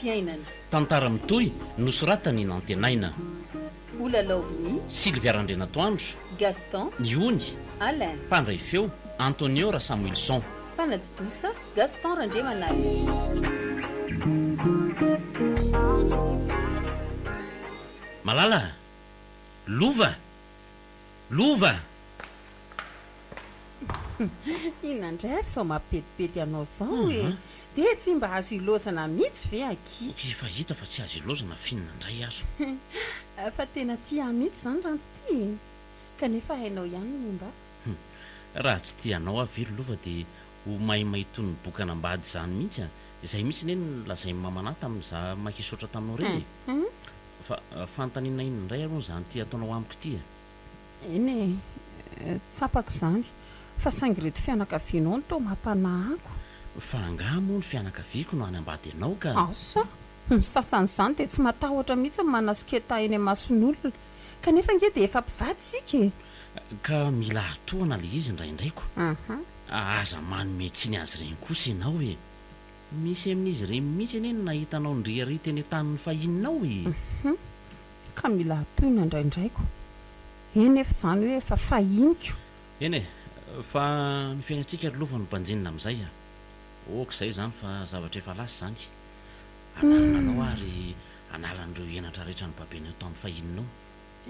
Fiainana. Tantara mitohy nosoratan'i Nantenaina. Holalaovin'i. Sylvia Randrianatoandro. Gaston. Ny Ony. Alain. Mpandray feo, Antonio Rasamoelison. Mpanatontosa, Gaston Randriamanala. Malala! Lova! Lova! Inona indray ary izao mampipetipety anao izao e? Dia tsy mba azo ilaozana mihitsy ve akia? Efa hita fa tsy azo ilaozana f'inona indray ary? Fa tena tia ahy mihitsy izany ranty ity e! Kanefa hainao ihany ny momba ahy. Hum. Raha tsy tia anao aho ve ry Lova dia ho maimay toy ny boka anambady izany mihitsy a! Izay mihitsy anie no nolazain'i mamanà tamin'izaho makisotra taminao ireny e! Fa fanontaniana inona indray aloha izany ity ataonao amiko ity e? Eny e, tsapako izany, fa saingy ireto fianakavianao no toa mampanahy ako. Fa angaha moa ny fianakaviako no hanambady anao ka? Asa! Ny sasany izany dia tsy matahotra mihitsy ny manasoketa ahy eny imason'olona. Kanefa ange dia efa mpivady isika e! Ka mila hatohana ilay izy indraindray ko. Aza manome tsiny azy ireny kosa ianao e! Misy amin'izy ireny mihitsy anie no nahita anao niriaria teny an-tanin'ny fahininao e! Ka mila hatohina indraindray ko. Eny nefa izany hoe efa fahiniko. Eny e! Fa ny fiainantsika ry lova no banjinina amin'izay a! Ok izay izany fa zavatra efa lasa izany. Hanarina anao aho ary hanala an'ireo henatra rehetra nobabenao tamin'ny fahininao.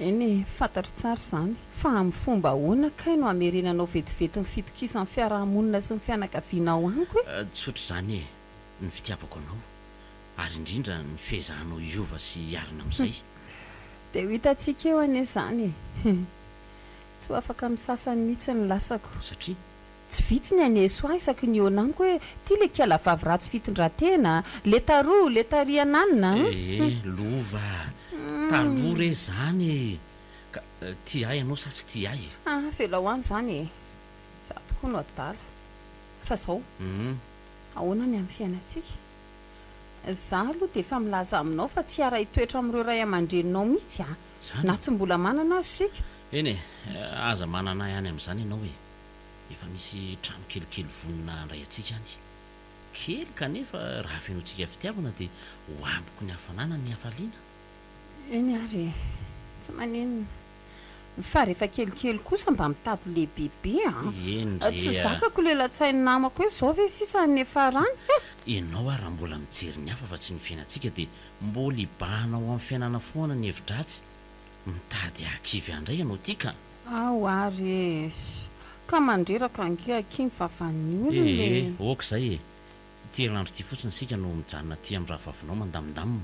Eny e, fantatro tsara izany. Fa amin'ny fomba ahoana kay no hamerenanao vetivety ny fitokisan'ny fiaraha-monina sy ny fianakavianao amiko e? Tsotra izany e, ny fitiavako anao. Ary indrindra ny fiezahanao hiova sy hiarina amin'izay. Dia ho hitantsika eo anie izany e! Tsy ho afaka amin'ny sasany mihitsy ny lasako. Satria? Tsy vitsy ny haneso ahy isaky ny hihaona amiko hoe, ty le kiala vavy ratsy fitondran-tena, le taroa, le tary ananona an! Ee, lova a! Taloha re izany e! Ka tia ahy ianao sa tsy tia ahy e? Avelao any izany e! Izaho tokoa no adala. Fa izao, ahoana ny amin'ny fiainantsika? Za aloha dia efa milaza aminao fa tsy hiara-hitoetra amin'ireo ray aman-dreninao mihitsy a! Zany Na e? tsy mbola manana aza isika. Eny e, aza manana ahy any amin'izany ianao e! Efa misy trano kelikely vonona handray antsika any. Kely kanefa raha fenointsika fitiavana dia ho amiko ny hafanana ny hafaliana. Eny ary e! Tsy maninona. Fa rehefa kelikely kosa mba mitady lehibebe a! Eny re Tsy a! zakako le latsain'ny namako hoe zao ve sisa ny niafarany he! Ianao ary raha mbola mijery ny hafa fa tsy ny fiainantsika dia mbola hibahana ao amin'ny fiainana foana ny hevi-dratsy. Mitady hahakivy ahy indray ianao ity ka! Ao ary e! Ka mandreraka ange akia ny vavan'ny olona Ee, e! ok izay e! Ity herinandro ity fotsiny isika no mijanona aty amin'ny rahavavinao mandamindamina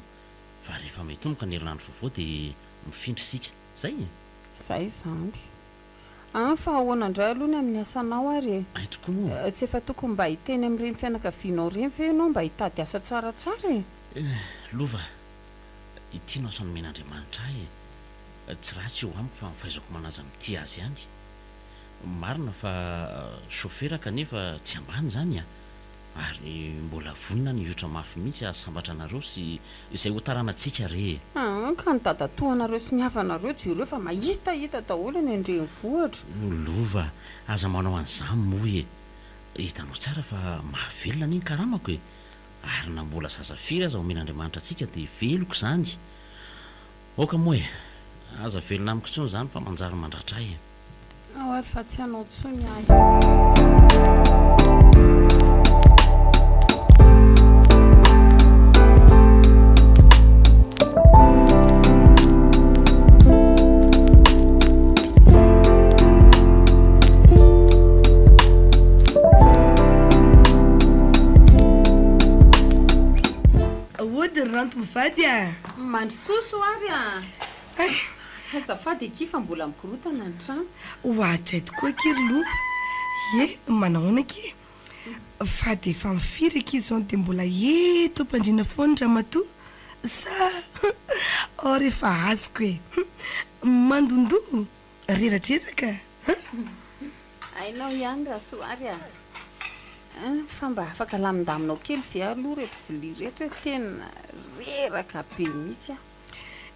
fa rehefa mitomboka ny herinandro vaovao dia mifindra isika. Zay e! Zay izany. An, fa ahoana indray aloha ny amin'ny asanao ary e? Hay tokoa moa. Tsy efa tokony mba hiteny amin'ireny fianakavianao ireny ve ianao mba hitady asa tsaratsara e? Eh, Lova, ity no asa nomen'Andriamanitra ahy e. Tsy ratsy io amiko fa ny fahaizako manaja mitia azy ihany. Marina fa chauffeur kanefa tsy ambany izany a! Ary mbola vonona ny hiotra mafy mihitsy hahasambatra anareo sy izay ho taranantsika re e! Aa ka ny dadatoanareo sy ny havanareo jereo fa mahitahita daholo eny an-drenivohitra. Lova, aza manao an'izany moa e! Hitanao tsara fa mahavelona anie ny karamako e! Ary na mbola zaza firy aza omen'Andriamanitra antsika dia veloko izany! Aoka moa e! Aza velona amiko intsony izany fa manjary mandratra ahy e! Ao ary fa tsy hanao intsony ahy. Ody ry Ranto mivady a! Mandrososo ary a! Hay! Azafady akia fa mbola mikorotana ny trano. Ohatray tokoa akia ry Lova. Ie, manahoana akia? Fa dia efa mifiry akia izao dia mbola eto am-pandriana foana ramatoa sa or efa azoko e! Mandondoa, reradreraka an! Hainao ihany Rasoary a! Fa mba afaka alamindamina ao kely ve aloha ireto vilia ireto e! Tena reraka be mihitsy aho.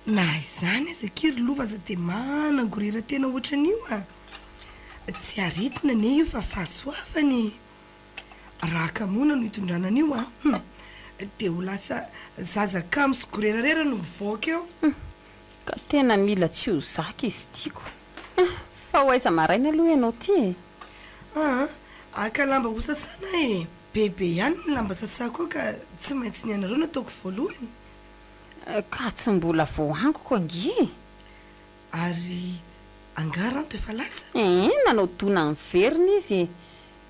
Na izany aza akia ry Lova aza dia manangorera tena ohatran'io a! Tsy aretina anie io fa fahasoavana e! Raha hakamoana no itondrana an'io a! Hum! Dia ho lasa zaza kamo sy gorerarera no mivoaka eo. Ka tena mila tsy ho zaka izy ity ko. Fa ho aiza maraina aloha ianao ity e? Aa, haka lamba ho sasana aho e! Bebe ihany ny lamba sasako ao ka tsy maintsy ny anareo no ataoko voalohany. Ka tsy mbola voaangoko ange e! Ary angaha Ranto efa lasa? Ee, nanao dona niverina izy e!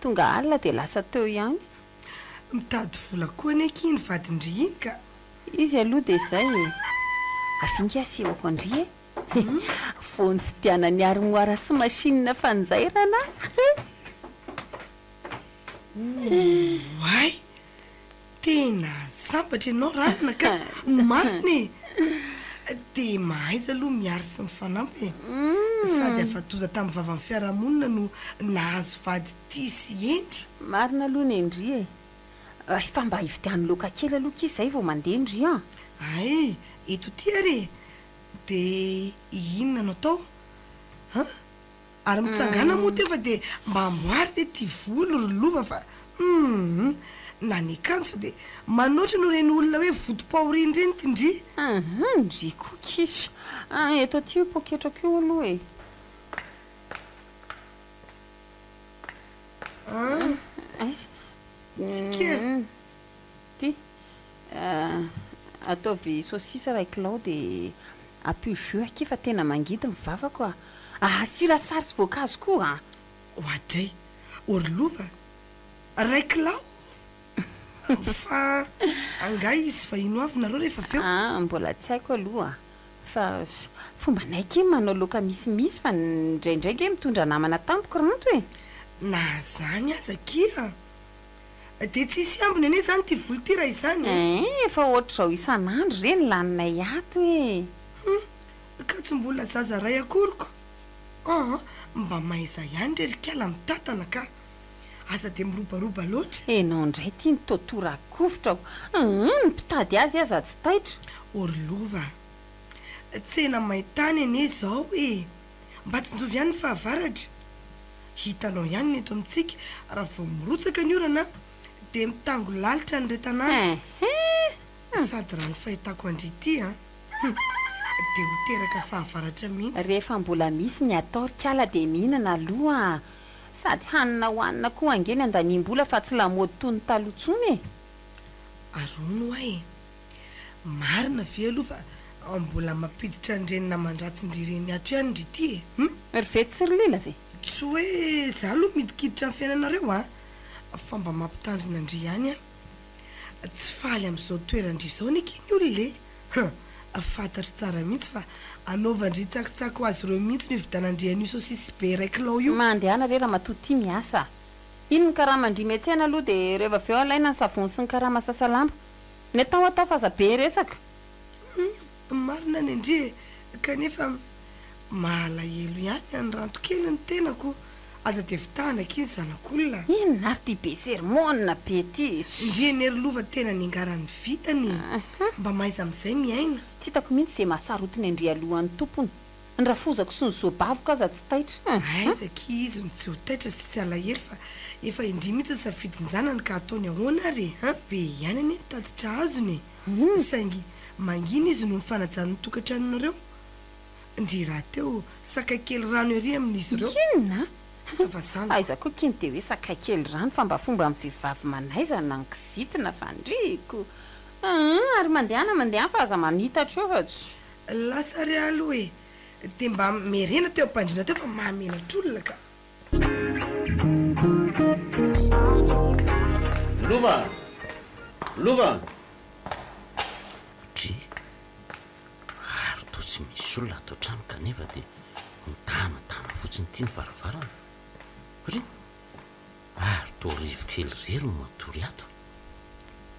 Tonga alina dia lasa teo ihany. Mitady vola koa anie akia iny vadin-dry iny ka! Izy aloha dia izay e! Avia nge asehoko an-dry e! Vao nividianany armoire sy machine fanjairana Oay! Tena sambatra ianao ranona ka! Marina e! Dia mahaiza aloha miary sy mifanampy e! Sady afa-doza tamin'ny vavan'ny fiarahamonina no nahazo vady tia sy hendry. Marina aloha ny an-dry e! Fa mba hividiano laoka kely aloha akia izay vao mandeha ndry an! Hay! Eto ity ary e! Dia inona no atao? An? Ary mitsangàna moa teo fa dia mba amboary re ity volo ry lova fa humm! Na ny akanjo fa dia manoatra noho ireny olona hoe votom-pahoriana ireny ity ndry. Humm! Ndry koa kiso. Eto aty io poketrako io aloha e. An! Aiza? Tsika. Ty. Ataovy saucisse iray kilao dia ampio jus akia fa tena mangidy ny vavako a! Asio lasary sy voankazo koa a! Oadray! Ô ry Lova! Ray kilao? Fa angaha hisy vahiny ho avy nareo rehefa avy eo? Ah, mbola tsy haiko aloha fa fombanay akia ny manao laoka misimisy fa indraindray ange mitondra namana tampoka Ranto e! Na zany aza akia! Dia tsy hisy ambiny anie izany ity vola ity raha izany e! Eeh, efa ohatr'izao isan'andro re ny laninay ato e! Hum, ka tsy mbola zaza ray akory ko! Aa, mba mahaiza ihany re ry kala mitantana ka! Aza dia mirobaroba loatra! Enao indray ity no toa tora-kovitra o! Hum, ny mpitady azy aza tsy taitra! O ry Lova a! Tsena main-tany anie izao e! Mba tsinjovy ihany ny fahavaratra! Hitanao ihany ny eto amintsika, raha vao mirotsaka ny orana dia mitango lalitra ny retanàna. Sady raha ny fahitako an-dry ity an! Hum! Dia ho teraka fahavaratra mihitsy. Rehefa mbola misy ny atao ry kala dia mihinana aloha a! Sady hanina hohanina koa ange ny andaniam-bola fa tsy lamaody toy ny taloha intsony e! Ary hono hoa e! Marina ve aloha fa mbola mampiditra an'ireny naman-dratsin-dry ireny ato ihany ndry ity e? Hum? Ry Vety sy ry Lila ve? Tsy hoe za aloha midikiditra amin'ny fiainanareo an, fa mba mampitandrina an-dry ihany aho. Tsy faly amin'izao toeran-dry izao anie akia ny olona e! Hum! Fantatro tsara mihitsy fa anaovan-dry tsakitsaky ho azy ireo mihitsy no ividianan-dry an'io saosisy be iray kilao io. Mandehana re ramatoa tia miasa a! Iny ny karaman-dry miantsena aloha dia rehefa avy eo alaina ny savony sy ny karama sasa lamba. Ny atao atao fa aza be resaka. Humm marina ny an-dry e! Kanefa mahalahelo ihany an'i Ranto kely ny tenako, aza dia vitahana akia ny zanak'olona. Inona ary ty be sermona be ty e! Ndry anie ry Lova tena niangaran'ny vitany e! Mba mahaiza amin'izay miaina. Tsy hitako mihitsy izay mahasarotiny an-dry alohan'ny tompony. Ny rafozako sy ny zobaviko aza tsy taitra. Aiza akia izy no tsy ho taitra sy tsy halahelo fa efa indry mihitsy ny safidin-janany ka ataony ahoana ary e! An! Be ihany anie ny tatitra azony e! Saingy mangina izy noho ny fanajany ny tokantranonareo. Ndry rahateo sakay kely rano ery amin'izy ireo. Inona? Tavazaniko. Aiza koa akia ny dia hoe sakay kely rano fa mba fomban'ny vehivavy manaizana ny kizitina fa ndry ko! An! Ary mandehana mandehana fa aza manitatra eo fa tsy. Lasa re aloha e! Dia mba miherena teo am-pandriana teo fa mahamenatr'olona ka! Lova! Lova! Dry! Ary toa tsy misy olona ato an-trano kanefa dia mitanatana fotsiny ity ny varavarana. Dry! Ary toa rivo kely irery no matory ato.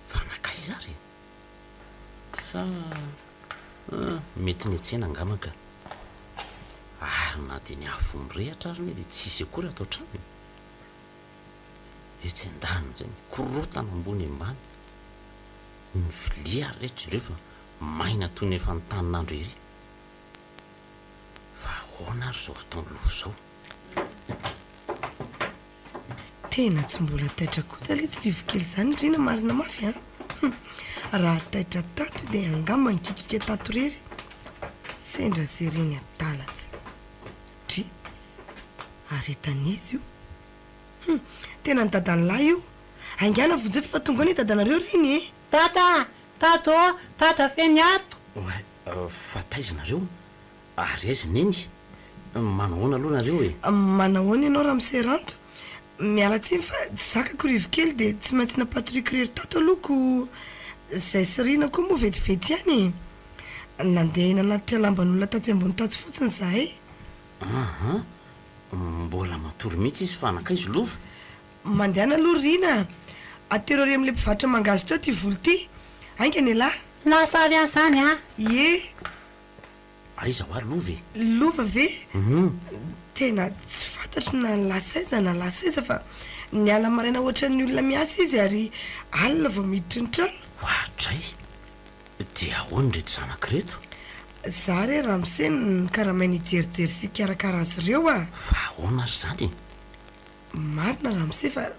Fa nankaiza ary e? Sa mety niantsena angamba ka. Ary na dia ny afo mirehitra ary anie dia tsy hisy akory ato an-trano e. Etsy an-daniny izay mikorontana ambony ambany. Ny vilia ary re jereo fa maina toy ny efa nitanin'andro ery. Fa ahoana ary izao ataon'i Lova izao? Tena tsy mbola taitra kosa letsy Rivokely izany ry Rina marina mafy an! Hum! Raha taitra tato dia angamba nikikika tato irery. Sendra ze reny adala tsy. Dry. Aretan'iza io? Hum, tena ny dadan'lahy io. Haingàna vonjeo f'efa tonga ao anie dadanareo reny e! Tata a! Tato ô! Tata feno ato! Oay, fa taiza nareo? Ary aiza neny? Manahoana aloha nareo e? Manahoana ianao ramose Ranto? Miala tsiny fa tsy zakako rivo kely dia tsy maintsy nampatoriako irery tato aloha ko zay sy Rina koa moa vetivety ihany e! Nandeha nanatitra lamban'olona tatsy ambony tatsy fotsiny zahay. Aha, mbola matory mihitsy izy fa nankaiza lova? Mandehana aloha Rina a! Atero ary amin'ilay mpivarotra mangahazo teo ity vola ity! Haingana ialahy! Lasa ary aho izany a! Ie! Aiza hoa Lova e? Lova ve? Hum. Tena tsy fantatro na lasa aiza na lasa aiza fa niala maraina ohatran'ny olona miasa izy ary alina vao miditra ny trano. Oadray! Dia ahoana ireto zanako ireto? Za re ramose no nokaramaina hijerijery sy hikarakara azy ireo a! Fa ahoana ary izany e? Marina ramose fa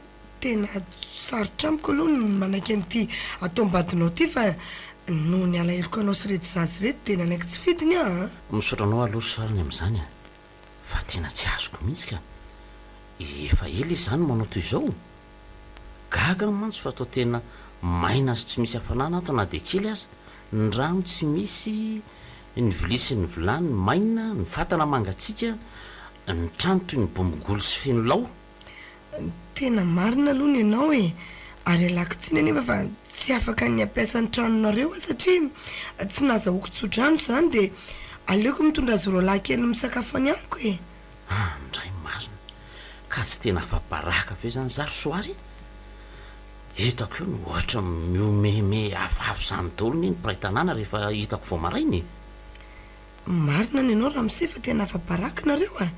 tena sarotra amiko aloha ny manaiky an'ity ataom-badinao ity fa noho ny alaheloko anao sy ireto zaza ireto dia nanaiky tsy fidiny aho a! Misaotra anao aloha ry sariny amin'izany a! Fa tena tsy azoko mihitsy ka! Efa ela izy izany no manao toy izao? Gaga aho mantsy fa toa tena maina sy tsy misy hafanana ato na dia kely aza, ny rano tsy misy, ny vilia sy ny vilany maina, ny fatana mangatsiaka, ny trano toy ny bombongoly sy feno lao. Tena marina aloha ny anao e! Ary ialako tsiny anefa fa tsy afaka ny hampiasa ny tranonareo aho satria tsy nahazahoako tsodrano izany dia aleoko mitondra azy roalahy kely misakafo any amiko e! Andray marina! Ka tsy tena afa-baraka ve zany za ry Soary? Hitako eo no ohatra mihomehimehy hafahafa izany daholo anie ny mpiray tanàna rehefa hitako vao maraina e! Marina ny anao ramose fa tena afa-baraka nareo a!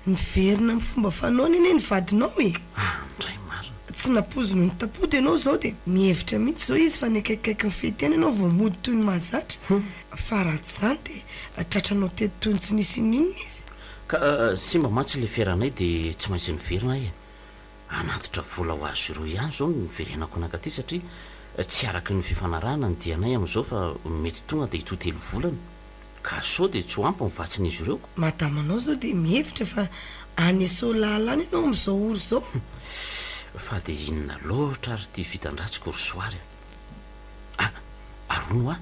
Niverina amin'ny fomba fanaony anie ny vadinao e! Andray marina! Tsy nampoiziny ho nitapody ianao izao dia mihevitra mihitsy izao izy fa nikaikikaiky ny fety ihany ianao vao mody toy ny mahazatra. Fa raha tsy izany dia tratranao teto toy ny tsy nisy inon'inona izy. Ka simba mantsy ilay fiaranay dia tsy maintsy niverina aho e! Hanatitra vola ho azy ireo ihany izao no niverenako nankaty satria tsy araky ny fifanarahana ny dianay amin'izao fa mety tonga dia hitohy telo volana. Ka sao dia tsy ho ampy ny vatsin'izy ireo? Madamanao izao dia mihevitra fa any Soalala any ianao amin'izao ora izao. Fa dia inona loatra ary ity vitan-dratsiko ry Soary a! Ah! Ary hono hoa?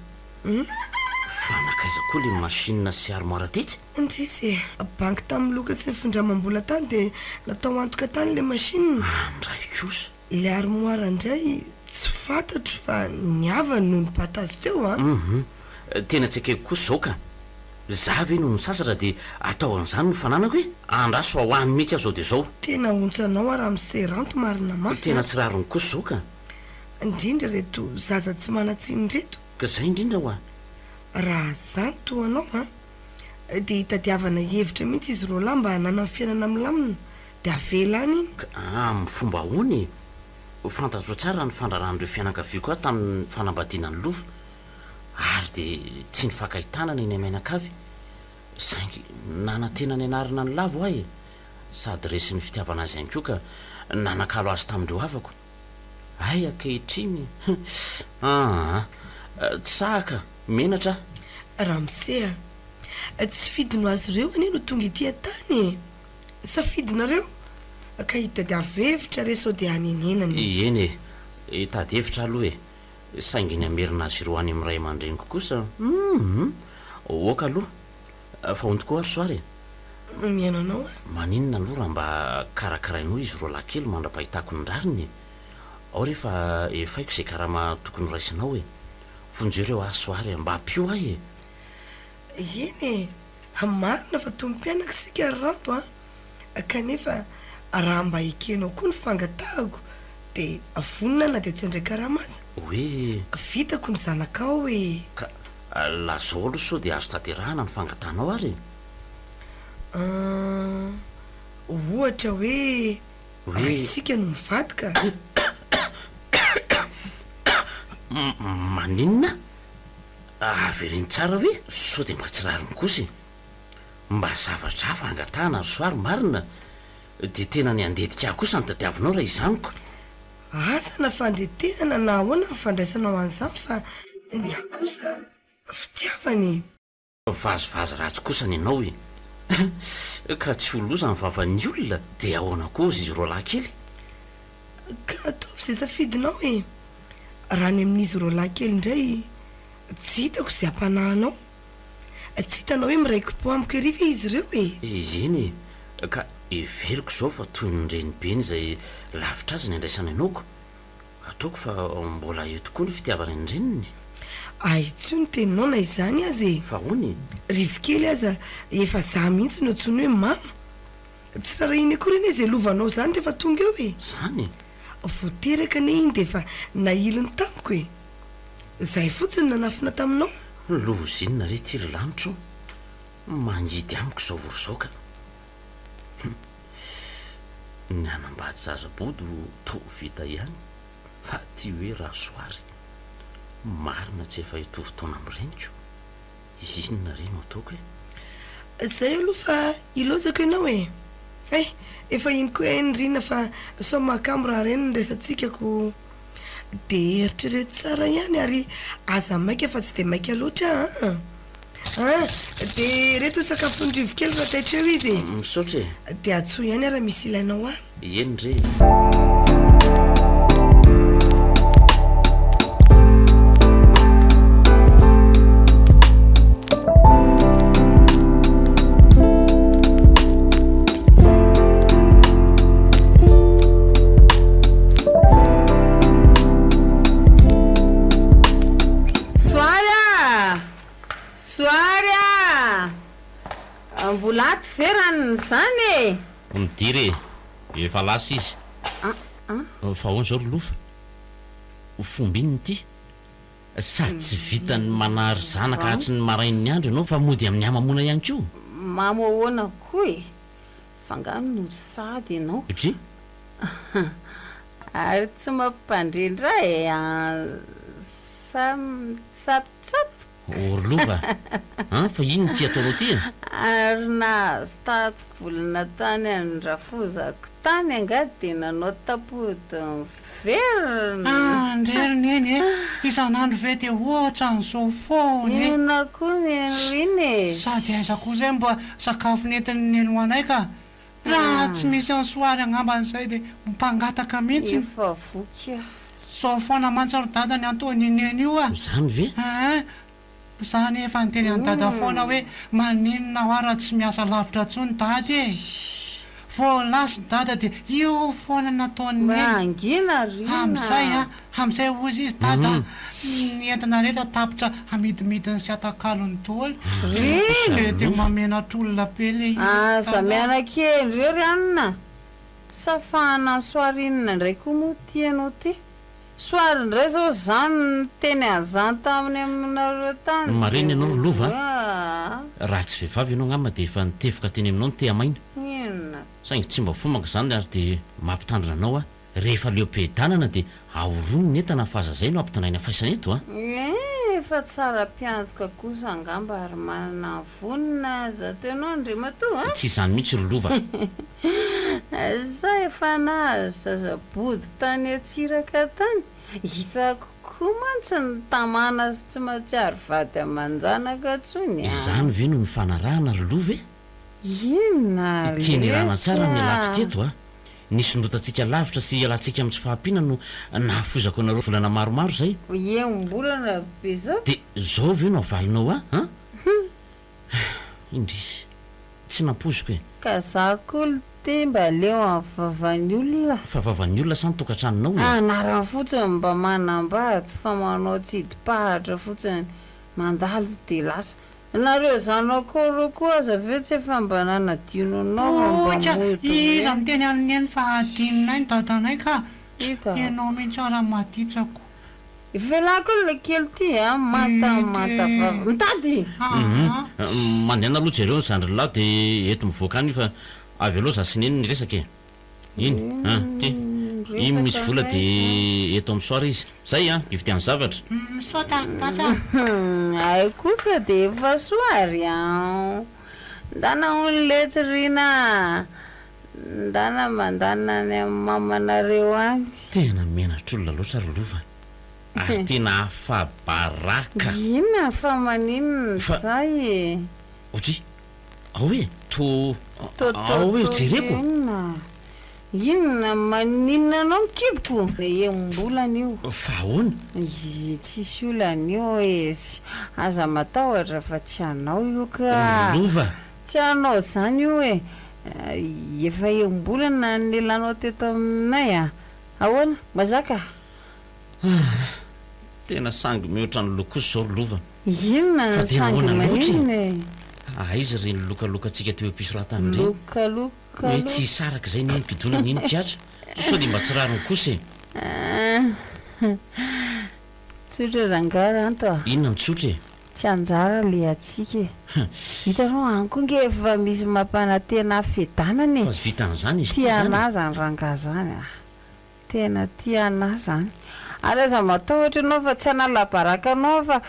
Fa nankaiza koa ilay machine sy armoire tetsy? Indrisy e! Banky tamin'ny loka sy ny findramam-bola tany dia natao antoka tany ilay machine. Andray kosa! Ilay armoire indray tsy fantatro fa ny havany no nibata azy teo an! Hum! Tena tsy ekeko kosa izao ka! Za ve no nisasatra dia atao an'izany ny fananako e! Andraso fa ho any mihitsy aho izao dia izao! Tena ontsa anao aho ramose Ranto marina mafy Tena an! tsy rariny kosa izao ka! Indrindra ireto zaza tsy manan-tsiny ireto. Ka zay indrindra hoa! Raha za no toa anao an! Dia hitadiavana hevitra mihitsy izy roalahy mba hananany fiainana milamina dia avela any iny. Ka amin'ny fomba ahoana e? Fantatro tsara ny fandraran'ireo fianakaviako ahy tamin'ny fanambadiana an'i Lova ary dia tsy nifankahitana ny mianakavy saingy nanantena ny hanarina an'i Lavo aho e! Sady resin'ny fitiavana azy ihany koa ka nanakalo azy tamin'ireo havako. Hay ankehitriny aa! Tsy sahy ka! Menatra aho. Ramose a! Tsy fidiny ho azy ireo anie no tonga ety an-tany e! Safidinareo ka hitadiavo hevitra re sao dia hanenenana e! Eny e! Hitady hevitra aho aloha e! Saingy ny hamerina azy ireo any amin'ny ray aman-dreniko kosa humm! Ok aloha! Fa hono tokoa ary soary e! Mihaino anao aho. Maninona aloha raha mba karakarainao izy roalahy kely mandra-pahitako ny rariny e! Ao re fa efaiko izay karama tokony ho raisinao e! Vonjeo ireo aho soary a! Mba ampio ahy e! Eny e! Marina fa tompom-pianaka isika ry Ranto a! Kanefa raha mba ekenao koa ny fangatahako dia vonona na dia tsy handray karama aza. Hoe? Vitako ny zanakao e! Ka lazao aloha sao dia azo tanterahana ny fangatahanao ary e! An, ohatra hoe raha isika no mivady ka. Maninona? Avereno tsara hoe? Sao dia mba tsy rariny kosa e! Mba zavatra hafa angatahana ry Soary marina dia tena ny handetika ahy kosa no tadiavinao raha izany ko. Asa na fandetehana na ahoana ny fandraisanao an'izany fa ny ahy kosa fitiavana e! Vazivazy ratsy kosa ny anao e! Ka tsy ho loza ny vavan'ny olona dia ahoana koa ozy izy roalahy kely? Ka ataovy izay safidinao e! Raha ny amin'izy roalahy kely indray tsy hitako izay hampanahy anao. Tsy hitanao hoe miraiki-po amiko ery ve izy ireo e? Eny e! Ka heveriko izao fa toy ny renibeny izay lavitra azy ny andraisany anao ko! Ataoko fa mbola eo tokoa ny fitiavany ny reniny. Ahitsio ny teninao na izany aza e! Fa ahoana e? Rivokely aza efa za mihitsy no antsoiny hoe mama! Tsy rarahiny akory anie izay lovanao izany rehefa tonga eo e! Izany e? Vao teraka anie iny dia efa nahiliny tamiko e! Zay fotsiny nanafina taminao. Loza inona re ity ry lanitra o! Mangidy amiko izao ory izao ka! Hum! Ny hanambady zaza bodo toa vita ihany fa ty hoe Rasoary marina tsy efa hitovy taona amin'ny reniko? Inona re no ataoko e? Zay aloha fa ilaozako ianao e! Hay! Efa iny koa eny Rina fa sao mahakamo raha reny ny resatsika ko! Dia eritrereto tsara ihany ary aza maika fa tsy dia maika loatra an! An! Dia ireto ny sakafon'i Rivo kely raha taitra eo izy e! Misaotra e! Dia antsoy ihany aho raha misy ilainao ahy. Eny re e! Soary a! Soary a! Mbola ato ve ranona izany e? Midira e! Efa lasa izy. Fa ahoana izao ry Lofa? Fomba inona ity? Sady tsy vitan'ny manary zanaka hatry ny marain'ny andro ianao fa mody amin'ny hamamoana ihany koa? Mamo ahoana koa e? F'angaha nody sahady ianao? Dry? Ary tsy mampandrindra e an! Sa mitsapitsapy? O ry lova an! Fa inona ity ataonao ity e? Ary nahazo tati-bolana tany an-drafozako tany angaha dia nanao tapody miverina? Andre ry neny e! Isan'andro ve dia ohatran'izao foana e? Inona koa neny r'iny e? Sady aiza koa izay mba sakafo nentin'i neny ho anay ka! Raha tsy misy an'i Soary angambany izay dia mpangataka mihitsy. Efa voky aho. Zao foana mantsy ry dada ny antoan'i Neny io a! Izany ve? Aa! Za anie efa niteny an'i dada foana hoe maninona hoa raha tsy miasa lavitra intsony dada e! Vao lasa dada dia io foana nataon'i Mba Neny. hangina ry Amin'izay a! Amin'izay hozy izy dada a! Ny entana rehetra tapitra amidimidiny sy atakalony daholo. Rina! Dia dia mahamenatr'olona be le izy ry Aza dada a! miana-kendry eo ry anona! Sa fahana soary inona indray koa moa ity ianao ity? Soary indray zao zany niteny an'izany taminy aminareo tany dia Marina ianao ry Lova a! aa. Raha tsy vehivavy ianao angamba dia efa nitefoka teny aminao ny tehamaina. Inona? Saingy tsy mba fomako izany ary dia mampitandrina anao aho, rehefa leo piadanana dia ahorono ny entana fa aza izay no ampitondraina faisana eto a! Eeh, efa tsara mpiantoka kosa angamba ary manana ny vonona zato ianao Andriamatoa a! Tsy izany mihitsy ry Lova a! Sa efa nahazo zaza bodo tany Antsiraka tany? Hitako koa mantsy ny tamana sy tsy mahatsiaro vady aman-janaka intsony a! Izany ve no nifanarahana ry Lova e? Inona Ity nirana lesy tsara ny latro a! teto a! Nisondrotantsika lavitra sy hialantsika amin'ny tsy fahampiana no nahafoizako anareo volana maromaro izay. Iem-bolana be zao. Dia izao ve no avalinao ahy an? Indrisy. Tsy nampoiziko e. Ka za koa lty mba leo amin'ny vavan'ny olona. Fa vavan'ny olona sa ny tokantranonao e? Anarany fotsiny mba manambady fa manao tsidi-pahatra fotsiny mandalo dia lasa. Nareo zanakao reo koa aza ve tsy efa mba nanadino anao fa mba Poika! mody Iza hoe. miteny an'i Neny fa adinonay ny dadanay ka! Hita. Ianao mihitsy ara maditsako. Ivelako koa le kely ty a, manta manta vava. Mitady! Aa. Mandehana aloha jereo ny zandriny lahy dia eto mivoaka any fa avy aloha za sy Neny niresaka e! Iny an! Ty! Iny misy vola dia eto amin'ny soir izy. Zay an! Hividiano zavatra. Misaotra dada a! Hay kosa dia efa soa ary an! Ndana hono letsy Rina a! Ndana mandana any amin'ny mamanareo any. Tena menatr'olona loatra ry Lova ary tena afa-baraka. Inona fa maninona Fa. zay e? Otri, ao e, to, To to ao e, to jereko. inona? Inona maninona anao ny kiboko? Enim-bolana io. Fa ahoana? Izy tsisy olana io e, aza matahotra fa tsy anao io ka. Lova. Tsy anao zany io e. Efa enim-bolana ny nialanao teto aminay a. Ahoana? Mazaka? Ah, tena sangy mihoatra ny loha kosa izao ry Lova. Inona Fa ny tena sangy ahoana loatra e? maninona e? Aiza ireny lokalokantsika teo am-pisoratana ireny? Lokaloka Hoe tsy hisaraka izay n'ino kidona n'ino kiatra. Sao dia mba tsy rariny kosa e? Ah, tsotra rangahy Ranto a. Inona no tsotra e? Tsy anjara le antsika e. Hitanao any koa nge efa misy mampanantena fiadanana e. Fa tsy vitan'izany izy ity Tia izany e. anah zany rangahy zany a. Tena tia anah zany. Ary aza matahotra ianao fa tsy hanala baraka anao aho fa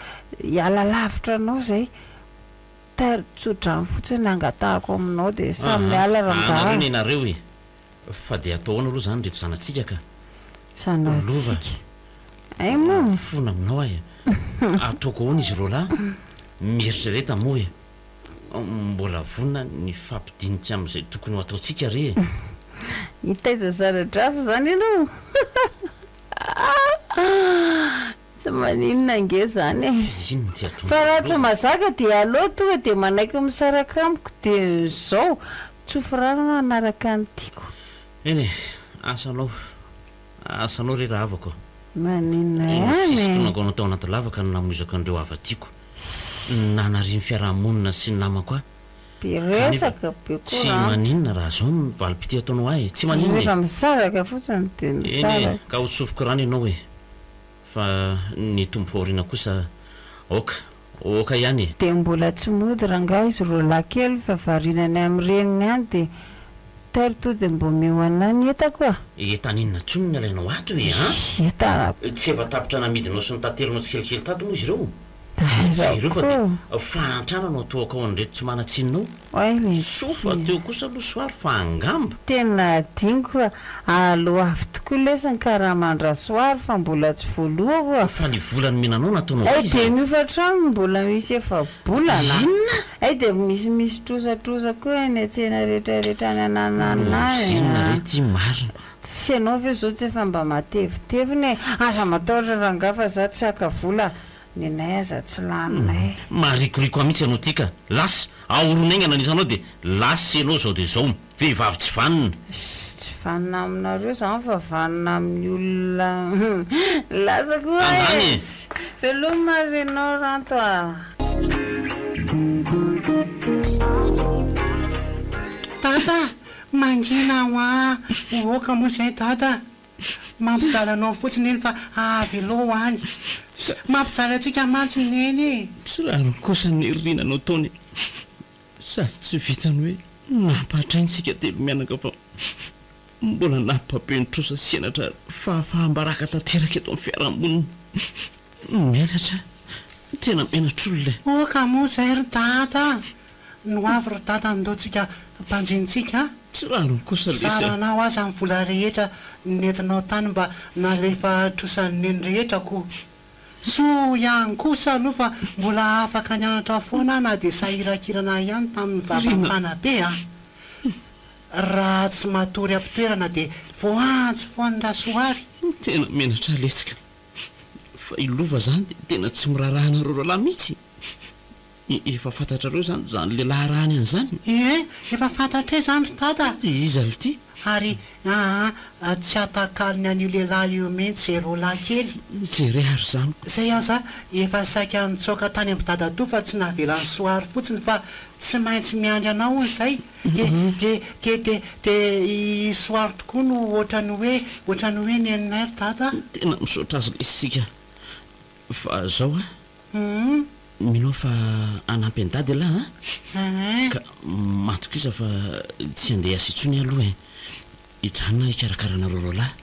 hiala lavitra anao zay. Tary tso-drano fotsiny angatahako aminao dia samy Aa, miala anareo rangahy. nenareo e. Fa dia atao ahoana aloha izany ireto zanatsika ka. Lova. Zanatsika. Hay moa. Mifona aminao aho e. Ataoko ahoana izy roalahy? Mieritrereta moa e. Mbola vonona ny hifampidinika amin'izay tokony ho ataontsika re e. Hitaiza zana-drafy izany ianao? Tsy maninona ange izany e. Fa inona ity ataonao Fa raha tsy Lova? mazaka dia aleo tonga dia manaiky misaraka amiko dia izao, tsofy rano aho hanaraka ny tiako. Eny e, asa anao, asa anao re rahavako a. Maninona Ny ihany e. fisintonako anao tao anaty lavaka no namoizako an'ireo hava-tiako. Nanarian'ny fiaraha-monina sy ny namako ahy. Be Kanefa resaka, be tsy koranta. maninona raha izao ny valim-pitia ataonao ahy e, tsy maninona e. Rehefa misaraka fotsiny dia Eny e, misaraka. ka ho tsofiko rano ianao e. Fa ny tompo aoriana kosa aoka, aoka ihany e. Dia mbola tsy mody rangahy izy roalahy kely fa variana any amin'ny reniny any dia tairo to dia mba omeo anah ny entako a! Entana inona intsony no alainao ato e an? Entana. Tsy efa tapitra namidinao sy notaterinao tsikelikely tato moa izy ireo? Aiza Jereo fa koa. dia fahantrana no atohakao an'ireto tsy manan-tsiny nao. Oay le Soa fa ty. teo kosa aloha soary fa angamba. Tena adinoko fa aloavy tokoa lesy ny karaman-dRasoary fa mbola tsy voalohako a! Fa ny vola nomena anao nataonao Hay aiza? dia ny hofantrano mbola misy efa-bolana a! Inona? Hay dia misimisy trosatrosa koa eny an-tsena rehetrarehetra any anananà e Ozinona a! re ty marina. Tsy ianao ve zao tsy efa mba matevitevina e! Aza matahotra rangahy fa za tsy haka vola Nenay aza tsy laninay. Marikoriko ahy mihitsy ianao ty ka! Lasa! Ahorona haingana ny isanao dia lasa ianao izao dia izao! Vehivavy tsy vanona! Ssy tsy vanona aminareo zany fa vanona amin'ny olona lasa koa Andany e! e! Veloma ary ianao Ranto a! Dada a! Mangina hoa! Oka moa izay Dada a! Mampijaly anao fotsiny iny fa avelao any. Mampijaly antsika mantsy Neny e! Tsy rariny kosa ny rina nataony e! Sady tsy vitan'ny hoe nampahatraina isika telo mianaka fa mbola nampabe ny trosa sy henatra ary fahafaham-baraka tanteraka eto amin'ny fiarahamonina. Menatra, tena menatr'olona e! Oka moa izay ry Dada a! No avy ry dada andaontsika mpanjinintsika a! Tsy rariny kosa lesy a! Zaranao aza ny vola rehetra nentinao tany mba nalefa trosan'i neny rehetra ko! Soa ihany kosa aloha fa mbola afaka nianatra foana aho na dia sahirankirana ihany tamin'ny vava mpanabe a! Raha tsy matory am-pitoerana dia voantso foana Rasoary! Tena menatra lesy ka! Fa i Lova zany dia tena tsy miraharaha anareo roalahy mihitsy! Efa fantatrareo izany izany lehilahy arahany an'izany? Ee, efa fantatray izany ry Dada a! Dia iza l'ty? Ary aa, tsy atakalony an'io lehilahy io mihitsy izay roalahy kely. Mijere ary izany. Izay aza efa saika nitsoaka tany amin'i Dadatoa fa tsy navelan'i Soary fotsiny fa tsy maintsy miandry anao hono izay. Dia, dia, dia, dia, dia i Soary tokoa no ohatran'ny hoe, ohatran'ny hoe neninay ry Dada a! Tena misaotra azy lesy isika fa zao a! Humm. Mino aho fa hanampy an'i Dada ialahy an! Eeh. Ka matokisa fa tsy handeha hiasa intsony aho aloha e! Hijanona hikarakara anareo roalahy.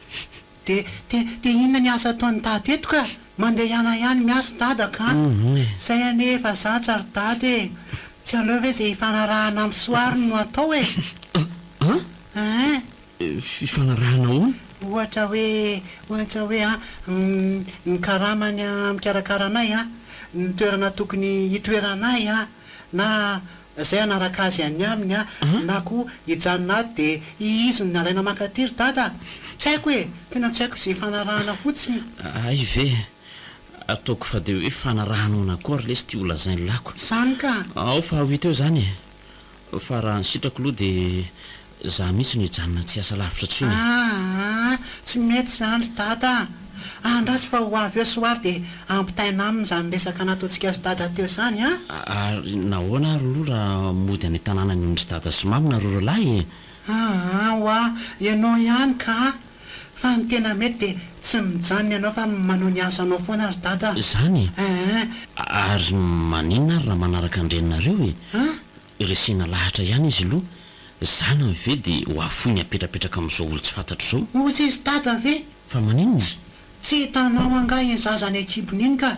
Dia, dia, dia inona ny asa ataon'i Dada eto ka? Mandehana ihany miasa Dada ka! Humm e! Zay anie efa zatra ry Dada e! Tsy aleo ve izay hifanarahana amin'ny soary no atao e? An? Eeh. Fifanarahana ahoana? Ohatra hoe, ohatra hoe an, ny karamany mikarakara anay an, ny toerana tokony hitoeranay an, na zay hanaraka azy any aminy an, na koa hijanona ato dia izy no alaina mankaty ry dada a! Tsy haiko e! Tena tsy haiko izay ifanarahana fotsiny. Hay ve? Ataoko fa dia hoe fanarahana ahoana koa ary lesy ity ho lazain'i lako. Zany ka! Ao fa ho hita eo izany e! Fa raha ny sitrako aloha dia za mihitsy no hijanona tsy hiasa lavitra intsony e! Aa! Tsy mety izany ry Dada a! Andraso fa ho avy eo soary dia ampitaina aminy izany resaka nataontsika sy Dada teo izany a! Ary nahoana ary aloha raha mody any an-tanàna ny ry Dada sy Mama nareo roalahy e? Aa! Hoa, ianao ihany ka! Fa ny tena mety dia tsy mijanona ianao fa manao ny asanao foana ry Dada a! Izany e! Ee. Ary maninona ary raha manaraka an-dreninareo e? An? Resena lahatra ihany izy aloha, zanany ve dia ho afoiny hapetrapetraka amin'izao olon-tsy fantatro izao? Hozy izy Dada ve? Fa maninona? Tsy, tsy hitanao angaha iny zaza any an-kibony iny ka?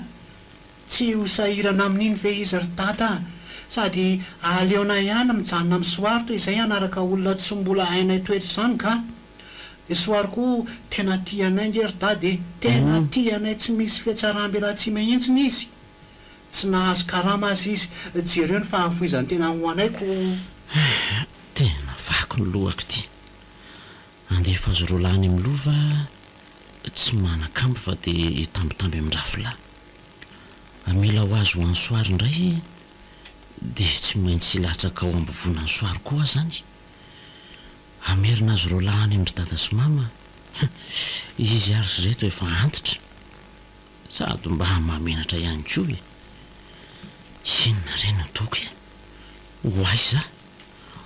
Tsy ho sahirana amin'iny ve izy ry Dada a? Sady aleonay ihany mijanona amin'ny soary toy izay hanaraka olona tsy mbola hainay toetra izany ka! I Soary koa tena tia anay nge ry Dada e! Tena tia anay tsy misy fihatsaram-belatsihy mihintsiny izy! Tsy nahazo karama aza izy, jereo ny fahafoizan-tena ho anay ko! Tena vaky ny lohako ity. Handefa azy roalahy any amin'ny lova tsy manan-kambo fa dia hitambitamby amin-drafilahy. Hamela ho azy ho an'i Soary indray dia tsy maintsy hilatsaka ao am-bovonan'i Soary koa aho izany. Hamerina azy roalahy any amin-dry dada sy mama izy ary ry reto efa antitra. Sady mba mahamenatra ihany koa e! Inona re no ataoko e? Ho aiza?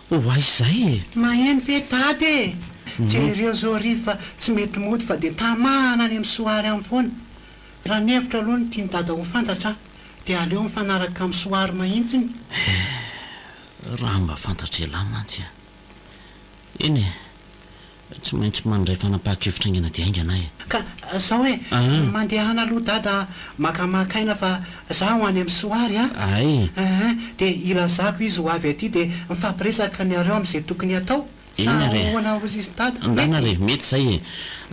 Ho aiza izay e? Maheno ve dada e? Jereo zao Rivo fa tsy mety mody fa dia tamana any amin'ny soary any foana. Raha ny hevitro aloha no tian'i dada ho fantatra dia aleo mifanaraka amin'ny soary mahintsiny. Eh, raha mba fantatr'ialahy mantsy a! Eny e! Tsy maintsy mandray fanapahan-kevitra haingana dia haingana aho e! Ka zao e, mandehana aloha dada makamaka aina fa za ho any amin'ny soary a! Ay! Eeh, dia ilazako izy ho avy aty dia mifampiresaka nareo amin'izay tokony hatao, sa Eny ary e! ahoana hozy izy dada? Ndana Mety? re, mety izay e!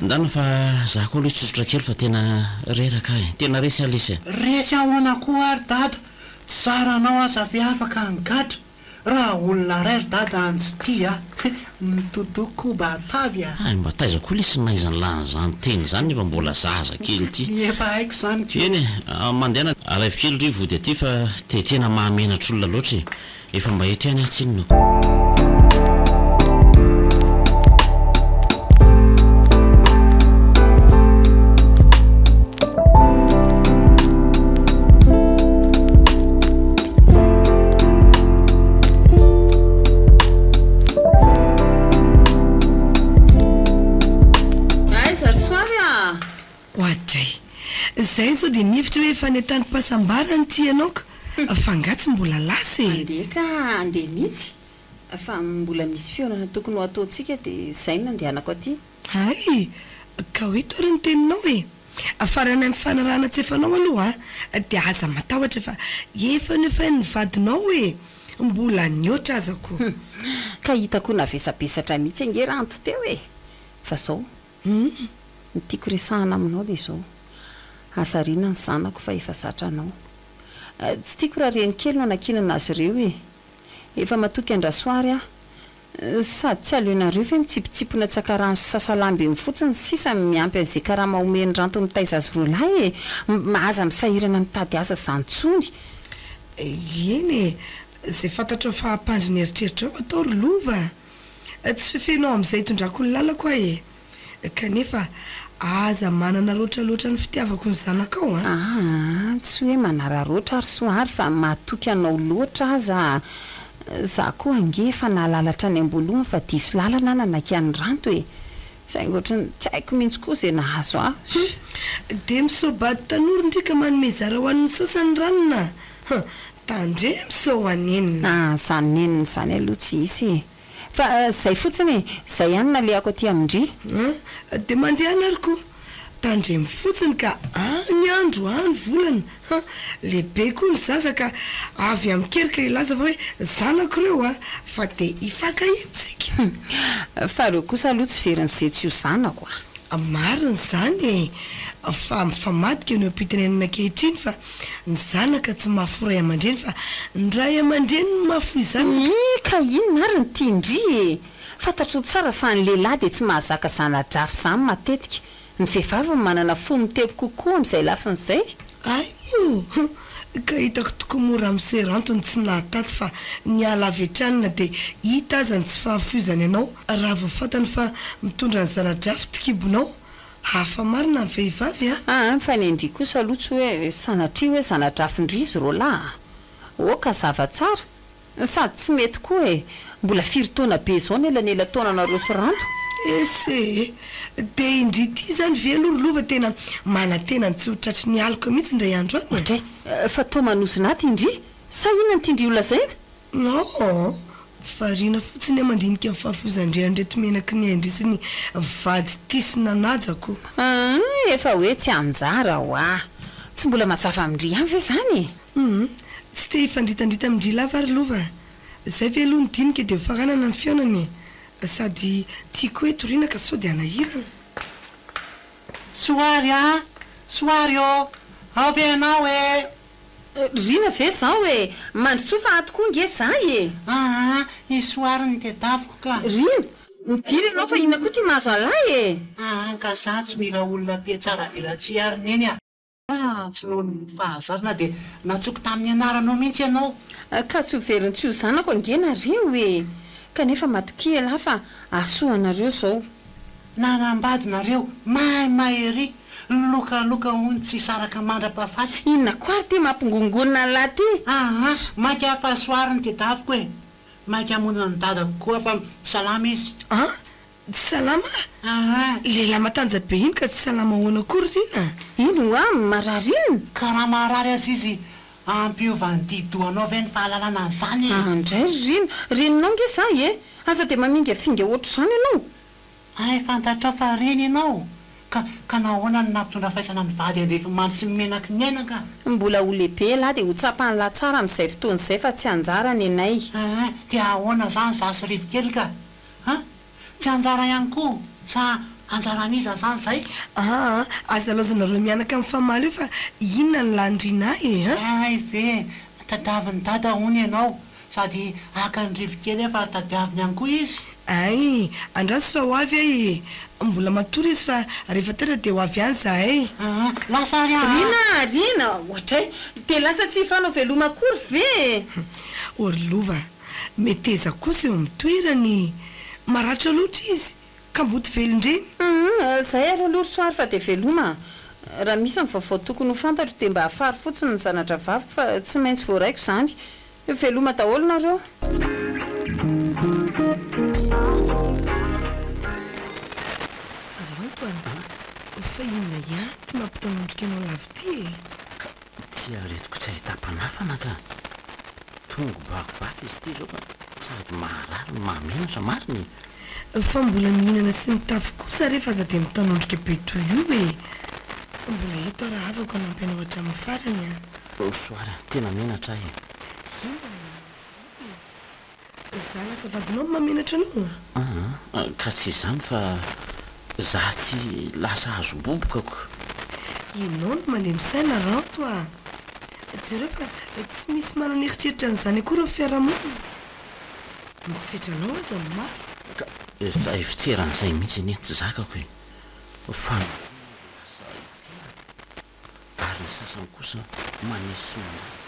Ndana fa za koa aloha hitsotsotra kely fa tena reraka aho e! Tena resy aho lesy e! Resy ahoana koa ary dada? Tsy zaranao aza ve afaka nigadra? Raha olona ray ry dada an tsy tia a! Mitoto koba atavy a! Hay mba taiza koa lesy nahaizan'lah an'izany teny izany nefa mbola zaza kely ity. Efa haiko izany ko. Eny e, mandehana alaivo kely ry vody aty fa dia tena mahamenatr'olona loatra e! Efa mba eto ihany aho tsinona ko. Aiza ry Soary a! Oadray! Zay zao dia mihevitra hoe efa nentanim-pahasambarana ity ianao ka! Fa angaha tsy mbola lasa e! Andeha ka andeha mihitsy fa mbola misy fihaonana tokony ho ataontsika dia izay no nandehanako aty. Hay! Ka ho eto ary ny teninao e! Fa raha ny amin'ny fanarahana tsy efanao aloha dia aza matahotra fa efa noefain'ny vadinao e! Mbola nihoatra aza ko! Hum! Ka hitako ho navesabesatra mihitsy ange Ranto teo e! Fa zao, ny tiako resahana aminao dia izao, aza ariana ny zanako fa efa zatra anao. Tsy tiako raha reny kely no anankinana azy ireo e! Efa matoky an-dRasoary aho. Sady tsy aleonareo ve mitsipotsipona tsakarano sy sasalamba eny fotsiny sisa miampy an'izay karama omen'i Ranto mitaiza azy roalahy e! Aza misahirana mitady asa zany tsony. Eny e! Izay fantatrao fa hampandry ny eritreritrao atao ry Lova a! Tsy fefenao amin'izay itondrako ny lalako aho e! Kanefa aza manana loatra loatra ny fitiavako ny zanakao an! Aa, tsy hoe manararaotra ary soa ary fa matoky anao loatra aza za koa ange efa nahalala hatrany am-boalohany fa diso lalana aho nanaiky an'i Ranto e! Saingy ohatran'ny tsy haiko mihitsy koa izay nahazo ahy. Hum! Dia misaobady tanora ndry ka manome zara ho an'ny sasany ranona a! Hum! Tandremo sao hanenina. Aa, izany nenina izany aloha tsy hisy e! Fa zay fotsiny e! Zay ihany nalehako aty amin-dry. An! Dia mandehana ary koa. Tandremo fotsiny ka any andro any volana ha! Lehibe koa ny zaza ka avy amin-kerika hilaza fa hoe zanako ireo a! Fa dia hifankahita tsika. Fa ireo kosa aloha tsy verin'izay tsy ho zanako a! Marina izany e! Fa mifamadika ny oha-pitenenana ankehitriny fa ny zanaka tsy mahafoy ray aman-dreny fa ny ray aman-dreny no mahafoy zanaka. Ii, Ka inona ary ny tian-dry e? Fantatrao tsara fa ny lehilahy dia tsy mahazaka zana-drafy izany matetika. Ny vehivavy no manana fo mitepo kokoa amin'izay lafiny izay. Hay moa! Ka hitako tokoa moa ramose Ranto ny tsy nahataty fa niala avy hatrany na dia hita aza ny tsy fahafoizany anao raha vao fantany fa mitondra ny zana-drafy ty kibonao. Hafa marina ny vehivavy a! Aa fa ny an-dry kosa aloha tsy hoe sanatria hoe zana-drafin-dry izy roalahy a! Ok hazava tsara. Sady tsy mety koa e! Mbola firy taona be izao ny elanelan-taonanareo sy Ranto? Ese e! Dia i ndry ity izany ve aloha ry Lova tena manantena ny tsy ho tratry ny aloka mihitsy indray andro any e? Oadray! Fa toa manozona aty ndry? Sa inona no tian-dry ho lazaina? Non! Variana fotsiny aho mandinika ny fahafoizan-dry an'ireto menaky ny ain-dry sy ny vady tia sy nanaja ko. Hum! Efa hoe tsy anjara hoa! Tsy mbola mazava amin-dry ihany ve izany e? Hum! Tsy te hifandritandrita amin-dry lava ary lova. Zay ve aloha ny dinika dia ho faranana ny fihaonana e! Sady tiako hoe toriana ka sao dia hanahirana. Soary a! Soary ô! Ao ve ianao e? Rina ve zao e! Mandrotsoa fa ato koa nge za e! Aa! I Soary no tedaviko ka! Rina! Midira ianao fa inona koa ty mahazo an'lahy e! Aa! Ka za tsy mila olona mpihatsara velatsihy ary Neny a! Fa tsy noho ny fahazarana dia nantsoiko tamin'ny anaranao mihitsy ianao. Ka tsy ho verin'ny tsy ho zanako ange nareo e! Kanefa matokia elah fa hahasoa anareo izao. Nanambady nareo, maimay ery, lokaloka hono tsy hisaraka mandra-pahafaty. Inona koa ary ity mampingongonina an'lah ity? Aa, maika fa soary ny tedaviko e! Maika hamonjy an'i dadako koa fa tsy salama izy. An! Tsy salama? Aa! Lehilahy matanja be iny ka tsy salama ahoana koa ry Rina? Ino hoa? Marary inona? Ka raha marary aza izy, hampiova ny di-dohanao ve ny fahalalana an'izany e? Aa ndray ry Rina! Reninao nge za e! Aza dia mamingafinga ohatr'izany ianao! Hay fantatrao fa reny ianao? Ka ka nahoana no nampitondra faisana ny vady andefimandry sy ny menaky ny aina ka? Mbola ho lehibe elah dia ho tsapan'lah tsara amin'izay fotoana izay fa tsy anjara nenay. Aa dia ahoana izany za sy Rivo kely ka? An! Tsy anjara ihany koa sa anjaran'iza zany zay? Aa aza laozanareo mianaka mifamaly eo fa inona ny lanin-drina ahy e an! Hay ve! Tadiavin'i dada hono ianao sady haka an'i Rivo kely efa tadiaviny ihany koa izy. Hay! Andraso fa ho avy aho e! Mbola matory izy fa rehefa taitra dia ho avy any zahay. Aa lasa ary aa! Rina! Rina! Oadray! Dia lasa tsy hifanao veloma akory ve e! Ô ry Lova! Meteza kosa eo amin'ny toerany e! Maratra loatra izy ka mody velon-dreny. Humm, zay ary aloha ry Soary fa dia veloma a! Raha misy ny vaovao tokony ho fantatro dia mba hafaro fotsiny ny zana-drahavaviko fa tsy maintsy voaraiko izany. Veloma daholo nareo. Ranto a! Fa inona ihany ity mampitanondrika anao lava ity e? Ka ity aretiko tsy ahitam-panafana ka! Tongo-bavata izy ity izao ka sady maharary no mahamenatra marina e! Fa mbola mihinana sy mitafy kosa re fa aza dia mitanondrika be toy io e! Mbola eto aho rahavako hanampy anao hatramin'ny farany a! Soara, tena menatra aho e! Inona no mahamenatra anao e? Za lasa vadinao no mahamenatra anao? Aa, ka tsy izany fa za ty lasa azom-boboka ko! Ianao no malemy saina Ranto a! Jereo fa tsy misy manana eritreritra an'izany akory ny fiarahamonina. Mitsetra anao aza ny maro. Ka izay fitseran'izay mihitsy anie tsy zakako e! Fa nahoana no lasa hiteraka ary ny sasany kosa maneso sy mandatsa?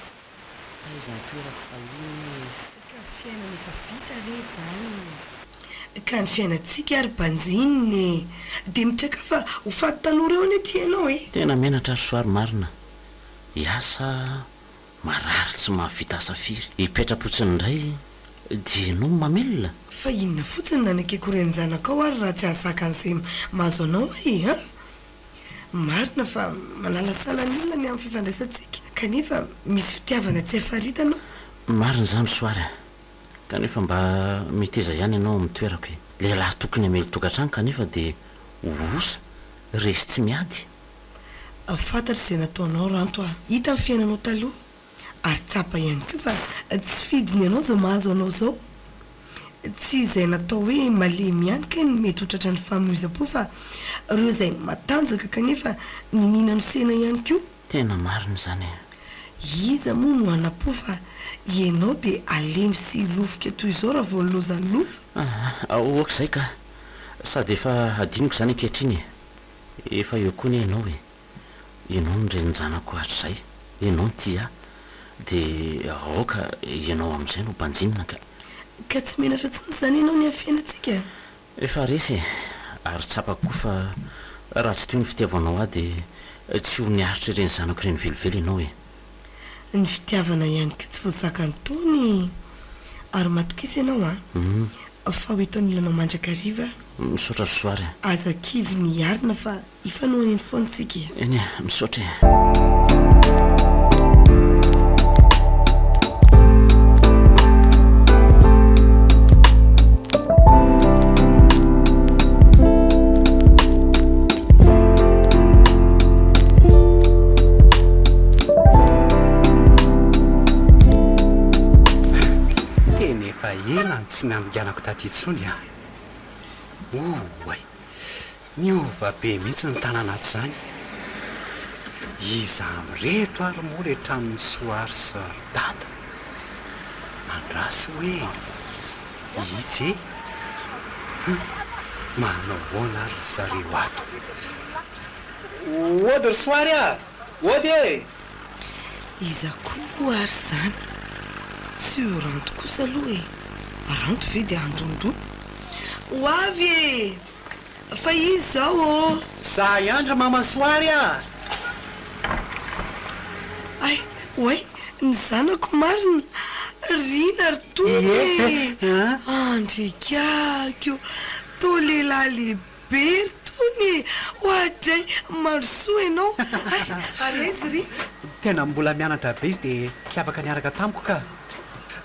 Taiza ny toerako fahiny e? Ka fiainana efa vita re izany e! Ka ny fiainantsika ary banjinina e! Dia mitraka fa ho faty tanora eo anie ty ianao e! Tena menatra ry Soary marina. Hiasa marary tsy mahavita asa firy. Hipetra-potsiny indray dia ianao no mamelona? Fa inona fotsiny no nanekeko renin-janakao ary raha tsy hahazaka an'izay mahazo anao aho e! An! Marina fa manalasala ny olona ny amin'ny fifandraisantsika, kanefa misy fitiavana tsy hay faritana ao. Marina izany ry Soary a! Kanefa mba meteza ihany ianao amin'ny toerako e! Lehilahy tokony hamely tokantrano kanefa dia ho osa. Resy tsy miady. Fantatro izay nataonao Ranto a! Hita ny fiainanao taloha ary tsapa ihany koa fa tsy fidiny anao izao mahazo anao izao. Tsy izay natao hoe malemy ihany kay no mety ho tratran'ny famoizam-po fa ireo izay matanjaka kanefa niniana nosena ihany koa. Tena marina izany e! Iza moa no hanapo fa ianao dia halemy sy hilofika toy izao raha vao nilaozan'ny lova? Aa, ok izay ka! Sady efa hadinoko izany ankehitriny e! Efa eo koa anie ianao e! Ianao no renin-janako hatrizay, ianao no tia ahy, dia aoka ianao amin'izay no banjinina ka! Ka tsy menatra intsony izany ianao ny amin'ny fiainantsika? Efa resy e! Ary tsapako koa fa raha tsy toy ny fitiavanao ahy dia tsy ho niaritra ireny zanako ireny velively ianao e! Ny fitiavana ihany koa tsy voazakan'ny taona e! Ary matokisa ianao an! Fa ho eto anilanao mandrakariva aho. Misaotra ry Soary a! Aza kivy ny hiarina fa hifanohana eny foana tsika e! Eny e! Misaotra e! Tena efa ela no tsy nandinganako taty intsony an! Oay! Niova be mihitsy ny tanàna ato izany. Iza amin'ireto ary moa ilay tranon'i Soary sy ry Dada? Andraso hoe itsy e! Hum! Manao ahoana ary ry zareo ato? Ody ry Soary a! Ody e! Iza koa ary izany? Tsy ho Ranto kosa aloha e! Ranto ve dia handondona? Ho avy e! Fa iza izao ô? Za ihany ry mama Soary a! Hay, oay, ny zanako marina! Rina ry Tony e! Andriakako! Toa lehilahy lehibe Be ry Tony e! Oadray! Mandrosoa ianao! Hay! Ary aiza ry? Tena mbola mianatra be izy dia tsy afaka niaraka tamiko ka!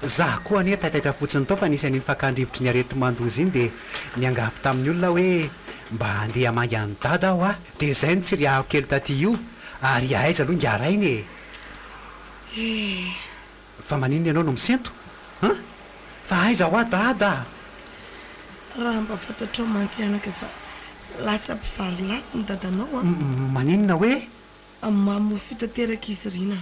Za koa anie taitaitra fotsiny tao fa nisy an'iny fakan-drivotry ny areti-mandoza iny dia niangavy tamin'ny olona hoe mba handeha hamangy an'i Dada aho a! Dia izay no tsiriahako kely taty io ary aiza aloha ingahy rainy e! Eh! Fa maninona ianao no misento? An? Fa aiza hoa Dada a? Raha mba fantatrao mantsy anaka fa lasa mpivarilavo ny dadanao an! Maninona hoe? Mamo fo tanteraka izy Rina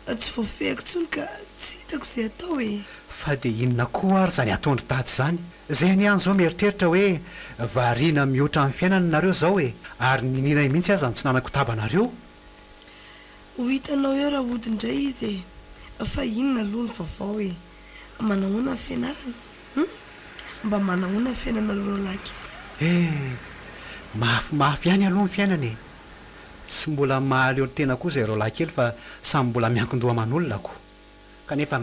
a! Tsy voafehiko intsony ka tsy hitako izay atao e! Fa dia inona koa ary izany ataon-dry dada izany? Izay anie any izao mieritreritra hoe variana mihoatra amin'ny fiainana nareo izao e! Ary niniana mihitsy aza ny tsy nanakotaba anareo. Ho hitanao eo raha hody indray izy e! Fa inona aloha ny vaovao e? Manahoana ny fianarana? Hum? Mba manahoana ny fiainanareo roalahy kely? Eh! Mafimafy ihany aloha ny fiainana e! Tsy mbola mahaleo tena koa izay roalahy kely fa samy mbola miankin-doha aman'olona ko! Kanefa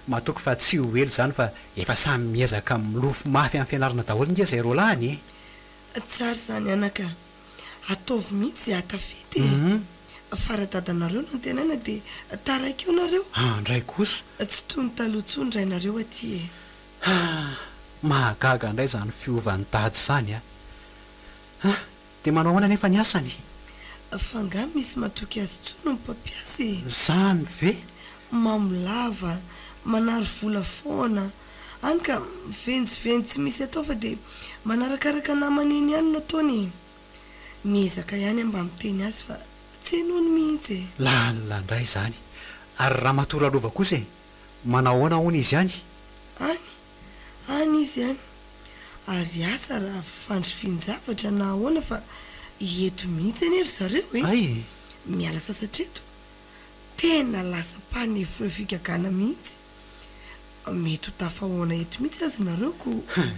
matoky fa tsy ho ela izany fa efa samy miezaka milofo mafy amin'ny fianarana daholo nge izay roalahy anie! Tsara izany anaka a! Ataovy mihitsy izay hahatafita e! Fa raha dadanareo no antenaina dia taraiky eo nareo. Andray kosa. Tsy toy ny taloha intsony rainareo aty e! Ah! Mahagaga indray izany fiovan'i dada izany a! Ah! Dia manao ahoana anefa ny asany? Fa angaha misy matoky azy intsony ny mpampiasa e? Izany ve? Mamo lava, manary vola foana, hany ka mivenjivenjy tsy misy atao fa dia manarakaraka namana eny ihany no ataony e! Miezaka ihany aho mba miteny azy fa tsy henoiny mihitsy e! Lalina indray izany. Ary Ramatoa Ralova kosa e? Manao ahoana hono izy any? Any? Any izy any. Ary asa raha fandrifian-javatra na ahoana fa eto mihitsy anie ry zareo e! Hay e! Miala sasatra eto. Tena lasa mpanefoefo figagana mihitsy. Mety ho tafahoana eto mihitsy aza nareo ko. Hum!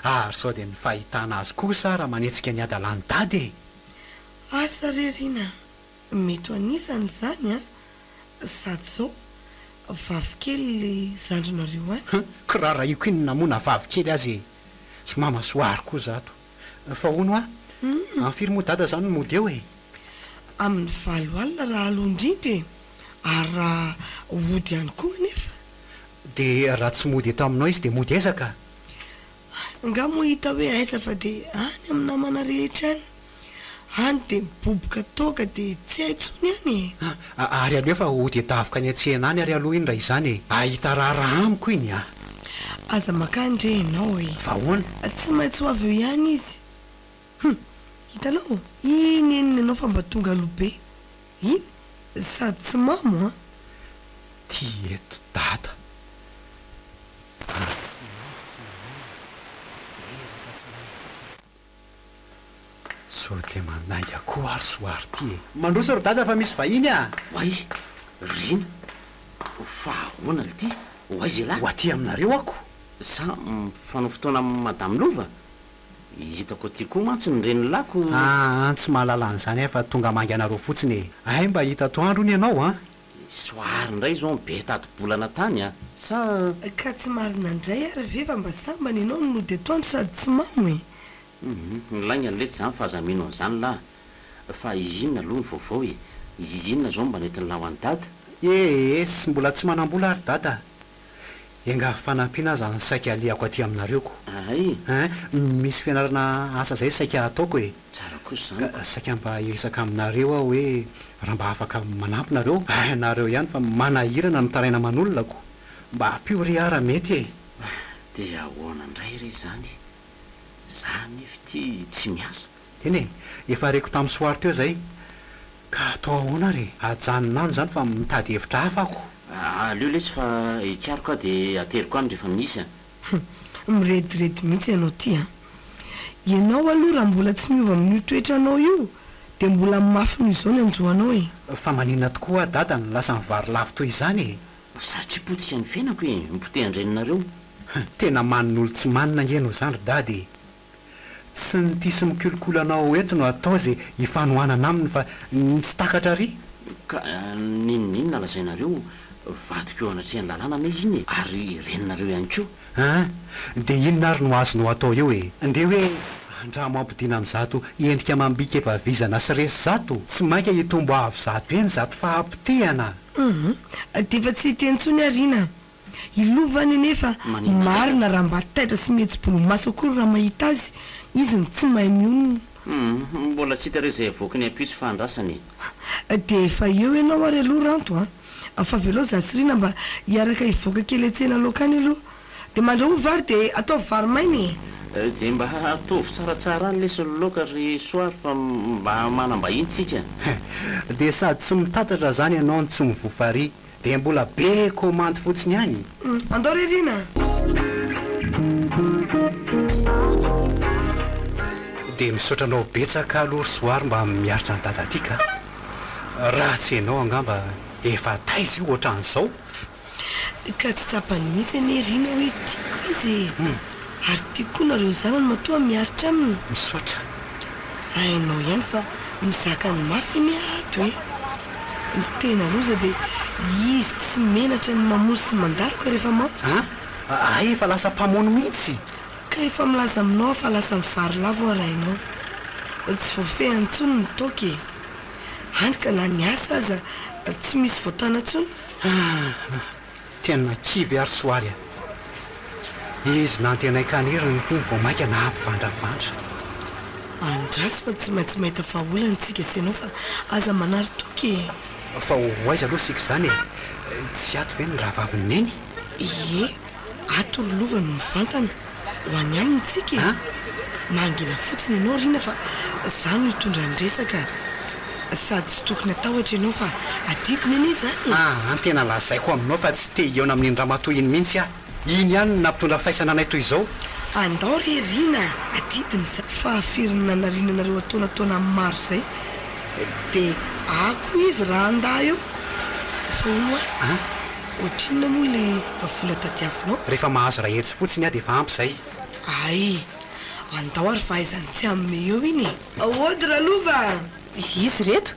Ary sao dia ny fahitana azy kosa ara manetsika ny hadalan'i Dada e! Asa re Rina a! Mety ho anisany izany an! Sady izao, vavy kely le zandrinareo any. Hum! Kirarahiko inona moa na vavy kely aza e! Sy mama soary koa zato. Fa hono hoa, amin'ny firy moa Dada izany no mody eo e? Amin'ny valo alina raha aloha indrindra e! Ary raha hody ihany koa anefa? Dia raha tsy mody eto aminao izy dia mody aiza ka? Angaha moa hita hoe aiza fa dia any amin'ny namana rehetra any. Any dia miboboka toaka dia tsy hay intsony any e! Ary aleo efa hody hidavoka any an-tsena any ary aloha iny raha izany e! Hahita raharaha amiko iny a! Aza makany re ianao e! Fa ahoana? Tsy maintsy ho avy eo ihany izy. Hum! Hitanao? Iny eny ianao fa mba tonga aloha be. Iny? Sady tsy mamo an! Ty eto dada. Ary tsy mamo tsy maneno. Reraka sy maina fotsiny. Sao dia manainga koa ary soary ty e! Mandroso ry dada fa misy vahiny a! Oay! Rina! Fa ahoana lty? Ho aiza ialahy? Ho aty aminareo ako! Sa mifanao fotoana amin'i Madame Lova? Hitako aty koa mantsy ny renilako. Aa tsy mahalala an'izany aho fa tonga hamangy anareo fotsiny e! Hay mba hita atoandro hono ianao an! Soary indray izao ny be tati-bolana tany a! Sa. Ka tsy marina indray ary ve fa mba sambany ianao no nody atoandro sady tsy mamo e! Hum, ny laingany letsy izany fa aza mino an'izany lah! Fa inona aloha ny vaovao e? Inona izao no mba nentin'lah ho an'i dada? Ees, mbola tsy manam-bola ary dada a! Enga fanampiana aza ny saika alehako aty aminareo ko. Hay! Hein, misy fianarana asa zay saika hataoko e. Tsara kosa izany ko. Saika mba hiresaka aminareo aho hoe raha mba afaka manampy nareo. Hay nareo ihany fa manahirana ny mitaraina aman'olona ko. Mba ampio re aho raha mety e. Dia ahoana indray re izany e? Za anefa ity tsy miasa. Eny e, efa reko tamin'i Soary teo izay. Ka atao ahoana ary e? Ajanona any izany fa mitady hevitra hafa ako. Aleo letsy fa hikaroka aho dia ateriko any rehefa misy a. Hum, mirediredy mihitsy ianao ity an! Ianao aloha raha mbola tsy miova amin'io toetranao io dia mbola mafy noho izao ny hanjo anao e! Fa maninona tokoa hoa dada no lasa mivary lavo toy izany e? Satria potika ny fiainako e, mipotehan-dreninareo. Tena manin'olo tsy manina ange ianao izany ry dada e! Tsy ny tia sy mikolokolo anao eto no atao ze hifanohanana aminy fa ny tsy takatra ary. Ka n'inon'inona lazainareo, vadiko eo anatrehan'ny lalàna anie iny e! Ary reninareo ihany koa. An! Dia inona ary no azonao atao eo e? Ndeha hoe andramo ampodiana amin'izato endrika amam-bika efa vizana sy resy izato? Tsy mainka hitombo avo zato eny izato fahapotehana! Hum! Dia efa tsy hiteny intsony ary ina? I Lova any anefa Maninona ndraiky marina raha mba taitra sy mihetsi-bolomaso akory raha mahita azy, izy no tsy mahay mionona. Hum, mbola tsy hita re izay avoaky ny ampitso fa andrasana e. Dia efa eo ianao ary aloha Ranto a! Fa avelao za sy Rina mba hiaraka hivoaka kely an-tsena laoka any aloha. Dia mandrahoa vary dia ataovy vary maina e! Dia mba ataovy tsaratsara any lesy ny laoka ry Soary fa mba manam-bahiny tsika. Dia sady tsy mitatatra zany ianao no tsy mivoa farihy. Dia mbola be komandy fotsiny ihany. Andao re Rina a! Dia misaotra anao betsaka aloha ry Soary mba miaritra an'i Dada aty ka! Raha tsy ianao angamba efa taiza io ohatran'izao? Ka tsy tsapany mihitsy anie Rina hoe tiako izy e! Ary tiako koa nareo zanany matoa miaritra aminy. Misaotra. Hainao ihany fa mizaka ny mafy anie ato e! Ny tena loza dia izy tsy menatra ny mamono sy mandaroka rehefa mamo. An! Hay efa lasa mpamono mihitsy! Ka efa milaza aminao aho fa lasa mivary lavo aho rainao. Tsy voafehiny intsony ny toaka e! Hany ka na ny asa aza tsy misy voatana intsony. Ah! Tena kivy aho ry Soary a! Izy nantenaiko haniry ny tiany vao mainka nampivandravandra. Andraso fa tsy maintsy mahita vahaolana tsika sy ianao fa aza manary toky e! Fa ho aiza aloha isika izany e? Tsy ato ve ny rahavavin'i Neny? Ie, ato ry Lova no mivantana. Ho any aminy tsika e! Mangina fotsiny ianao Rina fa za no hitondra ny resaka. Sady tsy tokony hatahotra ianao fa adidiny anie izany e! Aa tena lazaiko aminao fa tsy te hihaona amin'iny ramatoa iny mihitsy aho. Iny ihany no nampitondra faisana anay toy izao. Andao re Rina a! Adidiny izany. Fahafiry ny nanariana anareo an-taonataona maro izay dia ako izy raha handà eo. Fa hono hoa, ohatrinona moa ilay vola tadiavinao? Rehefa mahazo iray hetsy fotsiny aho dia efa ampy izay. Hay! Andao ary fahaizany tsy hanome eo iny e! Aody Ralova a! Iza ireto?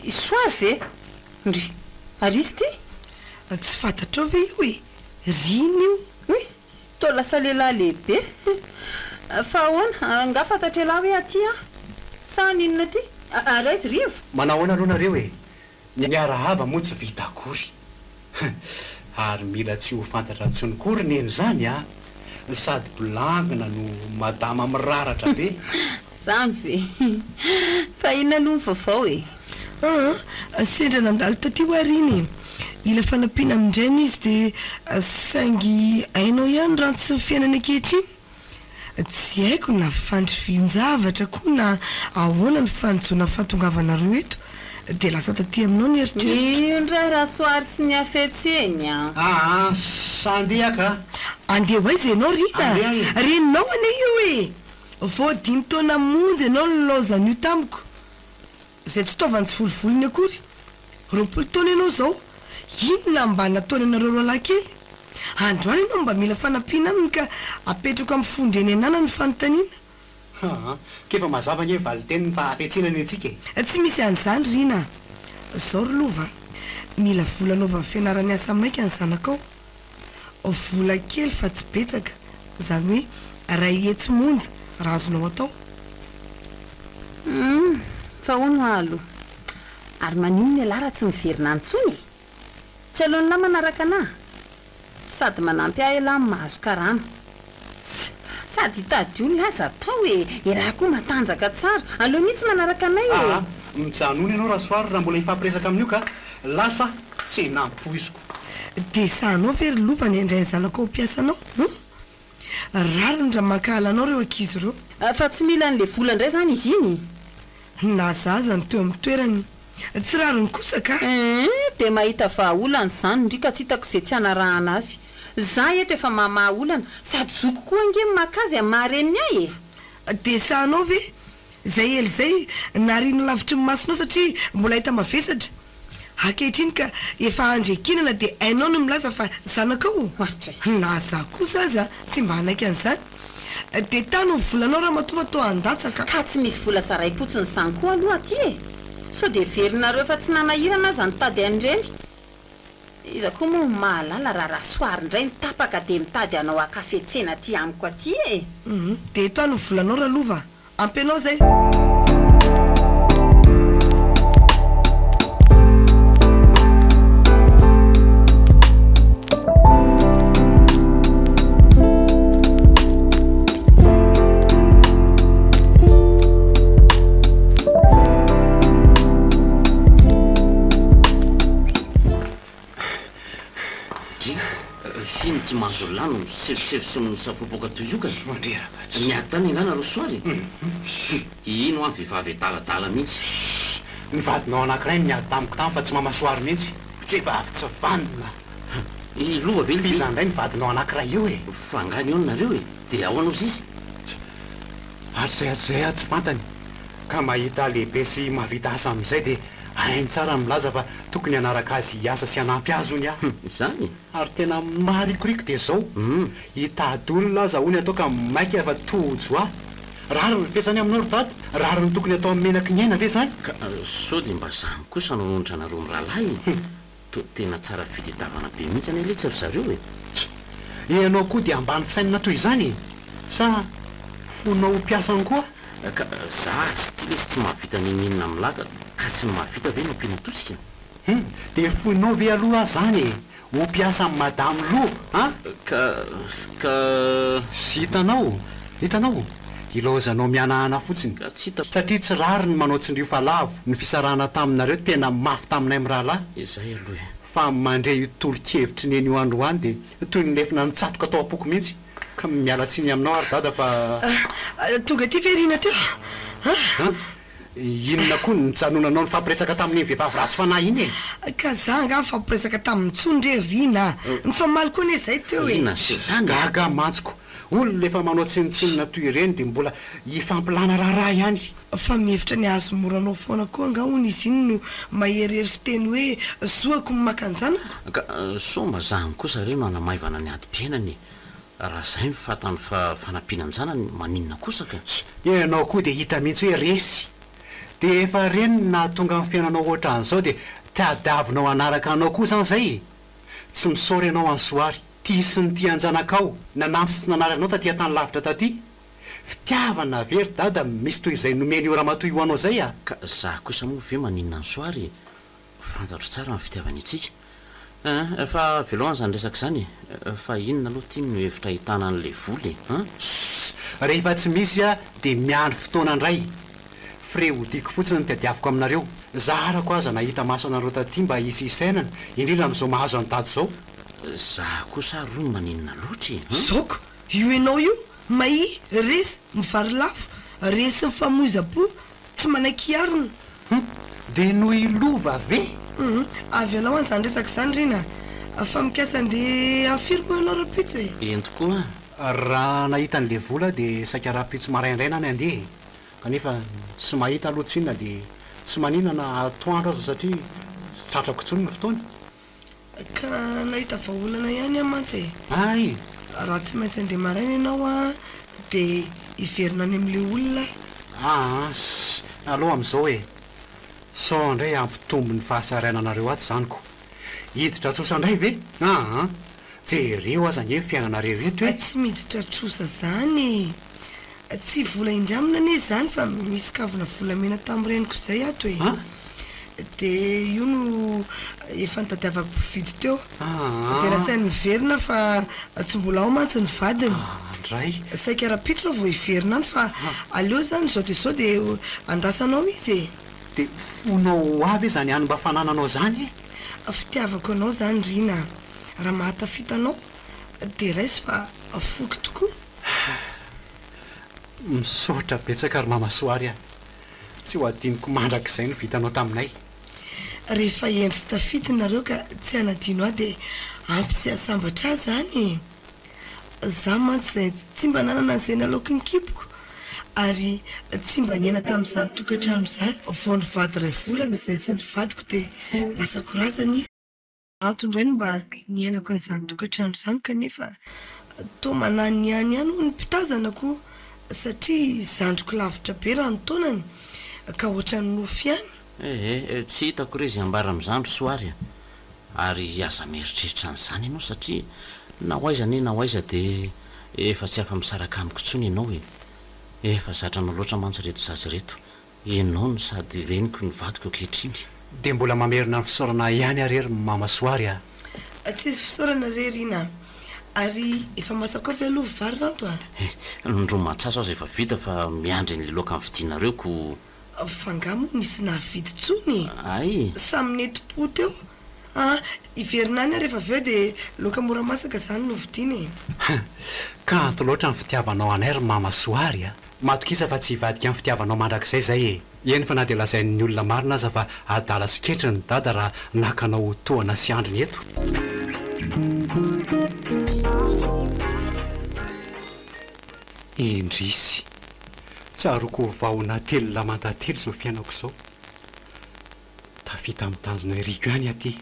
I Soa ve? Ndry! Ary iza ity? Tsy fantatrao ve io e? Rina io! Oy! Toa lasa lehilahy lehibe! Fa ahoana? Angaha fantatr'ialahy hoe aty aho? Sa haninona aty? Ary aiza i Rivo? Manahoana aloha nareo e? Ny miarahaba moa tsy vita akory. Ary mila tsy ho fantatra intsony koa ry neny izany a! Sady bolangina no madama miraratra be. Zany ve? Fa inona aloha ny vaovao e? Aa, sendra nandalo taty hoa Rina e! Hila fanampiana amin-drainy izy dia saingy hainao ihany rantsy ny fiainana ankehitriny. Tsy haiko na fandrifian-javatra koa na ahoana ny fanijoana ny fahatongavanareo eto dia lasa taty aminao ny eritreritro. Io indray Rasoary sy ny hafetseny a! Aa, sa andeha ka? Andeha ho aiza ianao Rina? Andeha e! Reninao anie io e! Vao dimy taona monja ianao no nilaozan'io tamiko. Izay tsy taovany tsy volovolony akory. 20 taona ianao izao. Inona mba nataony anareo roalahy kely? Androany ianao mba mila fanampiana aminy ka apetrako amin'ny fon-dreny ananany ny fanontaniana. Aa, k'efa mazava anie ny valin-teniny fa hafetsena anie tsika e! Tsy misy an'izany Rina a! Zao ry Lova a! Mila vola anaovany fianarany asa maika ny zanakao. Vola kely fa tsy betsaka, izany hoe iray hetsy monja raha azonao atao. Humm, fa hono hoa aloha, ary maninona ialahy raha tsy miverina any intsony e? Tsy aleon'lah manaraka anah? Sady manampy ahy ialahy no mahazo karama. Ss, sady hitady olona aza atao e! Ialahy koa matanjaka tsara, aleo mihitsy manaraka anay e! Aa, mijanona ianao Rasoary raha mbola hifampiresaka amin'io ka! Lasa tsy nampoiziko. Dia sahanao ve ry Lova ny handray ny zanakao ho mpiasanao? Hum? Rariny raha mankahala anao ireo ankizy ireo. Fa tsy mila an'ilay vola indray izany izy iny? Na za aza no teo amin'ny toerany. Tsy rariny kosa ka! Eeh, dia mahita vahaolana izany ndry ka tsy hitako izay tsy hanarahana azy. Za eto efa mamaha olana, sady zoko koa ange ny maka azy amin'ny maha reniny ahy e! Dia sahanao ve? Izay ela izay narianao lavitry ny masonao satria mbola hita mavesatra. Ankehitriny ka efa andry ekinana dia hainao ny milaza fa zanakao? Na za kosa aza tsy mba hanaiky an'izany. Dia tano ny volanao ramatoa fa toa handatsaka. Ka tsy misy vola zaraim-potsiny izany koa aloha aty e! Sao dia heverinareo fa tsy nanahirana aza nitady an'ireny? Iza koa moa no mahalala raha Rasoary indray no tapaka dia mitady hanao hakafetsena aty amiko aty e! Dia tano ny volanao Ralova a! Ampy anao zay. Dry, f'ino ity mahazo an'lah no misefosefo sy misapoapoaka toy io ka? Mandreraka tsy. Miady tany angaha nareo soary e? Ino an, vehivavy adaladala mihitsy. Ny vadinao anankiray no niady tamiko tany fa tsy mama soary mihitsy. Vehivavy tsy vanona. I Lova ve ity? Iza indray ny vadinao anankiray io e? Fa angaha nihaona nareo e? Dia ahoana ozy izy? Hatrizay hatrizay aho tsy fantany ka mahita lehibe sy mahavita asa amin'izay dia hainy tsara ny milaza fa tokony hanaraka azy hiasa sy hanampy azy hono aho. Izany? Ary tena maharikoriko dia izao, hitady olona aza hono atao ka maika fa tojo ahy. Rariny ve izany aminao ry dada? Rariny tokony atao amin'ny menaky ny aina ve izany? Ka sao dia mba zany kosa no hanonitra anareo mirahalahy e? Toa tena tsara fitedavana be mihitsy anie letsy ry zareo e! Tch! Ianao koa dia ambany fisainana toy izany e! Sa fonao ho mpiasany koa? Ka za azy ity lesy tsy mahavita n'inon'inona amin'lah ka, ka tsy ny mahavita ve no ampiana tosika? Hum! Dia foinao ve aloha aho zany e! Ho mpiasan'i Madame Lo an! Ka, ka. Sy hitanao, hitanao? Ilaozanao mihanahana fotsiny. Ka tsy hita. Satria tsy rariny ny manao tsindrio fa lavo ny fisarahana taminareo tena mafy taminay mirahalahy. Izay aloha e. Fa mandre io tolo-kevitry neny io androany dia toy ny lefona nitsatoka tao am-poko mihitsy. Ka miala tsiny aminao ary dada fa. Tonga aty ve Rina teo an? An? Inona koa no nijanonanao nifampiresaka tamin'iny vehivavy ratsy fanahy iny e? Ka za angaha nifampiresaka taminy intsony re Rina a! Nifamaly koa anie zay teo e! Rina sy tany e! Gaga mantsy ko! Olona efa manao tsinontsinona toy ireny dia mbola hifampilana raharaha ihany. Fa mihevitra ny hahazo mora anao foana koa angaha hono izy iny no maherihery fiteny hoe zoako ny maka an-janako? Ka sao mba zany kosa re no hanamaivana ny adim-piainany e! Raha zay no fantany fa fanampiana an-janany maninona kosa ka? Ianao koa dia hita mihitsy hoe resy. Dia efa reny ny nahatonga ny fiainanao ohatran'izao dia tadiavinao hanaraka anao koa izany izay e! Tsy misaory ianao any Soary. Tia sy nitia an-janakao, nanampy sy nanary anao taty an-tany lavitra taty. Fitiavana ve ry dada misy toy izay nomen'io ramatoa io anao izay a! Ka za kosa moa ve maninona an'i Soary e? Fantatro tsara ny fitiavany antsika. Eh, fa avelao an'izany resaka izany e! Fa inona aloha ity no hevitra ahitana an'ilay vola e? An? Ssss! Rehefa tsy misy dia miandry fotoana indray. Frais hodiako fotsiny no tadiaviko aminareo. Zarako aza nahita maso anareo taty mba hisy hisainana, indrindra amin'izao mahazo an'i Dada izao. Za kosa ary hono maninona loatra e? An? Zoko, io enao io, mahia, resy, mivarilavo, resin'ny famoizam-po, tsy manaiky hiarina. Hum! Dia noho i Lova ve? Hum! Avelao an'izany resaka izany Rina a! Fa mikasa handeha amin'ny firy moa ianao rahampitso e? Eny tokoa an! Raha nahita an'ilay vola dia saika rahampitso maraindraina any handeha e! Kanefa tsy mahita aloha tsinona dia tsy maninona na atoandro aza satria tsy tratrako intsony ny fotoana. Ka nahita vahaolana ihany aho mantsy e! Hay! Raha tsy maintsy handeha maraina ianao an, dia hiverina any amin'ilay olona aho. Aa ss! Aleo amin'izao e! Sao indray hampitombo ny fahasahirananareo ato izany ko! Hiditra trosa indray ve? Aa! Jereo aza ange ny fiainanareo eto e! Tsy miditra trosa izany e! Tsy vola indramina anie izany fa misy kavina volamena tamin'ny reniko izay ato e! An? Dia io no efa nitadiavako mpividy teo. Aa! Dia nasainy niverina fa tsy mbola ao mantsy ny vadiny. Aa ndray! Saika rahampitso aho vao hiverina any fa aleo izany izao dia izao dia andrasana ao izy e! Dia fonao ho ahy ve izany any mba fanananao izany e? Fitiavako anao izany Rina a! Raha mahatafita anao dia raiso fa foko tokoa. Misaotra betsaka ry Mama Soary a! Tsy ho adinoko mandrakizay ny vitanao taminay. Rehefa hendry sy tafita nareo ka tsy hanadino ahy dia ampy sy hahasambatra ahy zany e! Za mantsy izay tsy mba nanana an'izay naloaky ny kiboko ary tsy mba niaina tamin'izany tokantrano izany. Vao nivady iray volana izay sy ny vadiko dia lasa korazana izy. Antony indray no mba niainako an'izany tokantrano izany kanefa toa manahy ny any ihany hono ny mpitazana ko satria zandriko lavitra be raha ny taonany ka ohatran'ny nofy ihany. Ee, tsy hitako re izay ambara amin'izany ry Soary a! Ary aza mieritreritra an'izany ianao satria na ho aiza anie na ho aiza dia efa tsy afa-misaraka amiko intsony ianao e! Efa zatra anao loatra mantsy ireto zaza ireto Ianao no sady reniko no vadiko ankehitriny. Dia mbola mamerina ny fisaorana ihany ary ry Mama Soary a! Tsisy fisaorana re Rina a! Ary efa masaka ao ve aloha vary Ranto a? Eh, ny ro matsatso aza efa vita fa miandry an'ilay laoka nividianareo ko. Fa nga moa nisy nahavidy tsony e? Hay! Samy nentim-po teo. Ah, hiverina any aho rehefa avy eo dia laoka mora masaka izany no vidiana e! Kanto loatra ny fitiavanao anay ry Mama Soary a! Matokisa fa tsy hivadika amin'ny fitiavanao mandrakizay izay e! Eny fa na dia lazain'ny olona marina aza fa adala sy ketriny ny dada raha naka anao ho tohana sy andriny eto. Indrisy! Tsaroako ho vahona telina aman-tantely izao fiainako izao. Tafita amin'ny tanjona iriko ihany aty.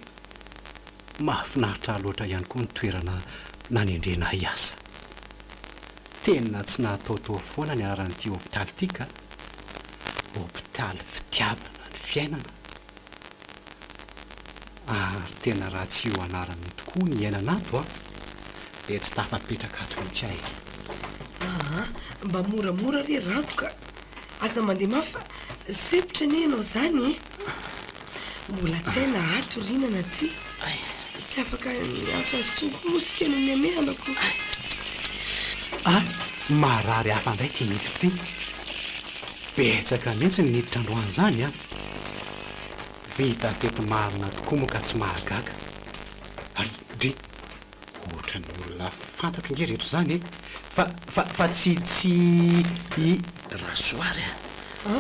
Mahafinaritra ahy loatra ihany koa ny toerana nanendrena ahy hiasa. Tena tsy nahataotao foana ny anaran'ity hopitaly ity ka! Hopitaly fitiavana ny fiainana. Ary tena raha tsy io anarana io tokoa ny iainana ato an, dia tsy tafapetraka ato mihitsy aho e! Aa, mba moramora re Rado ka! Aza mandeha mafy fa sempotra anie ianao izany e! Mbola tsy hay na ato Rina na tsia. Tsy afaka niantso azy intsony koa moa isika noho ny hamehana ko. Ah! Marary hafa indray ity miditra ity. Betsaka mihitsy ny niditra androany izany an! Vita fety marina tokoa moa ka tsy mahagaga. Ary dry! Ohatran'ny olona fantatro nge reto zany e! Fa fa fa tsy tsy i. Rasoary a!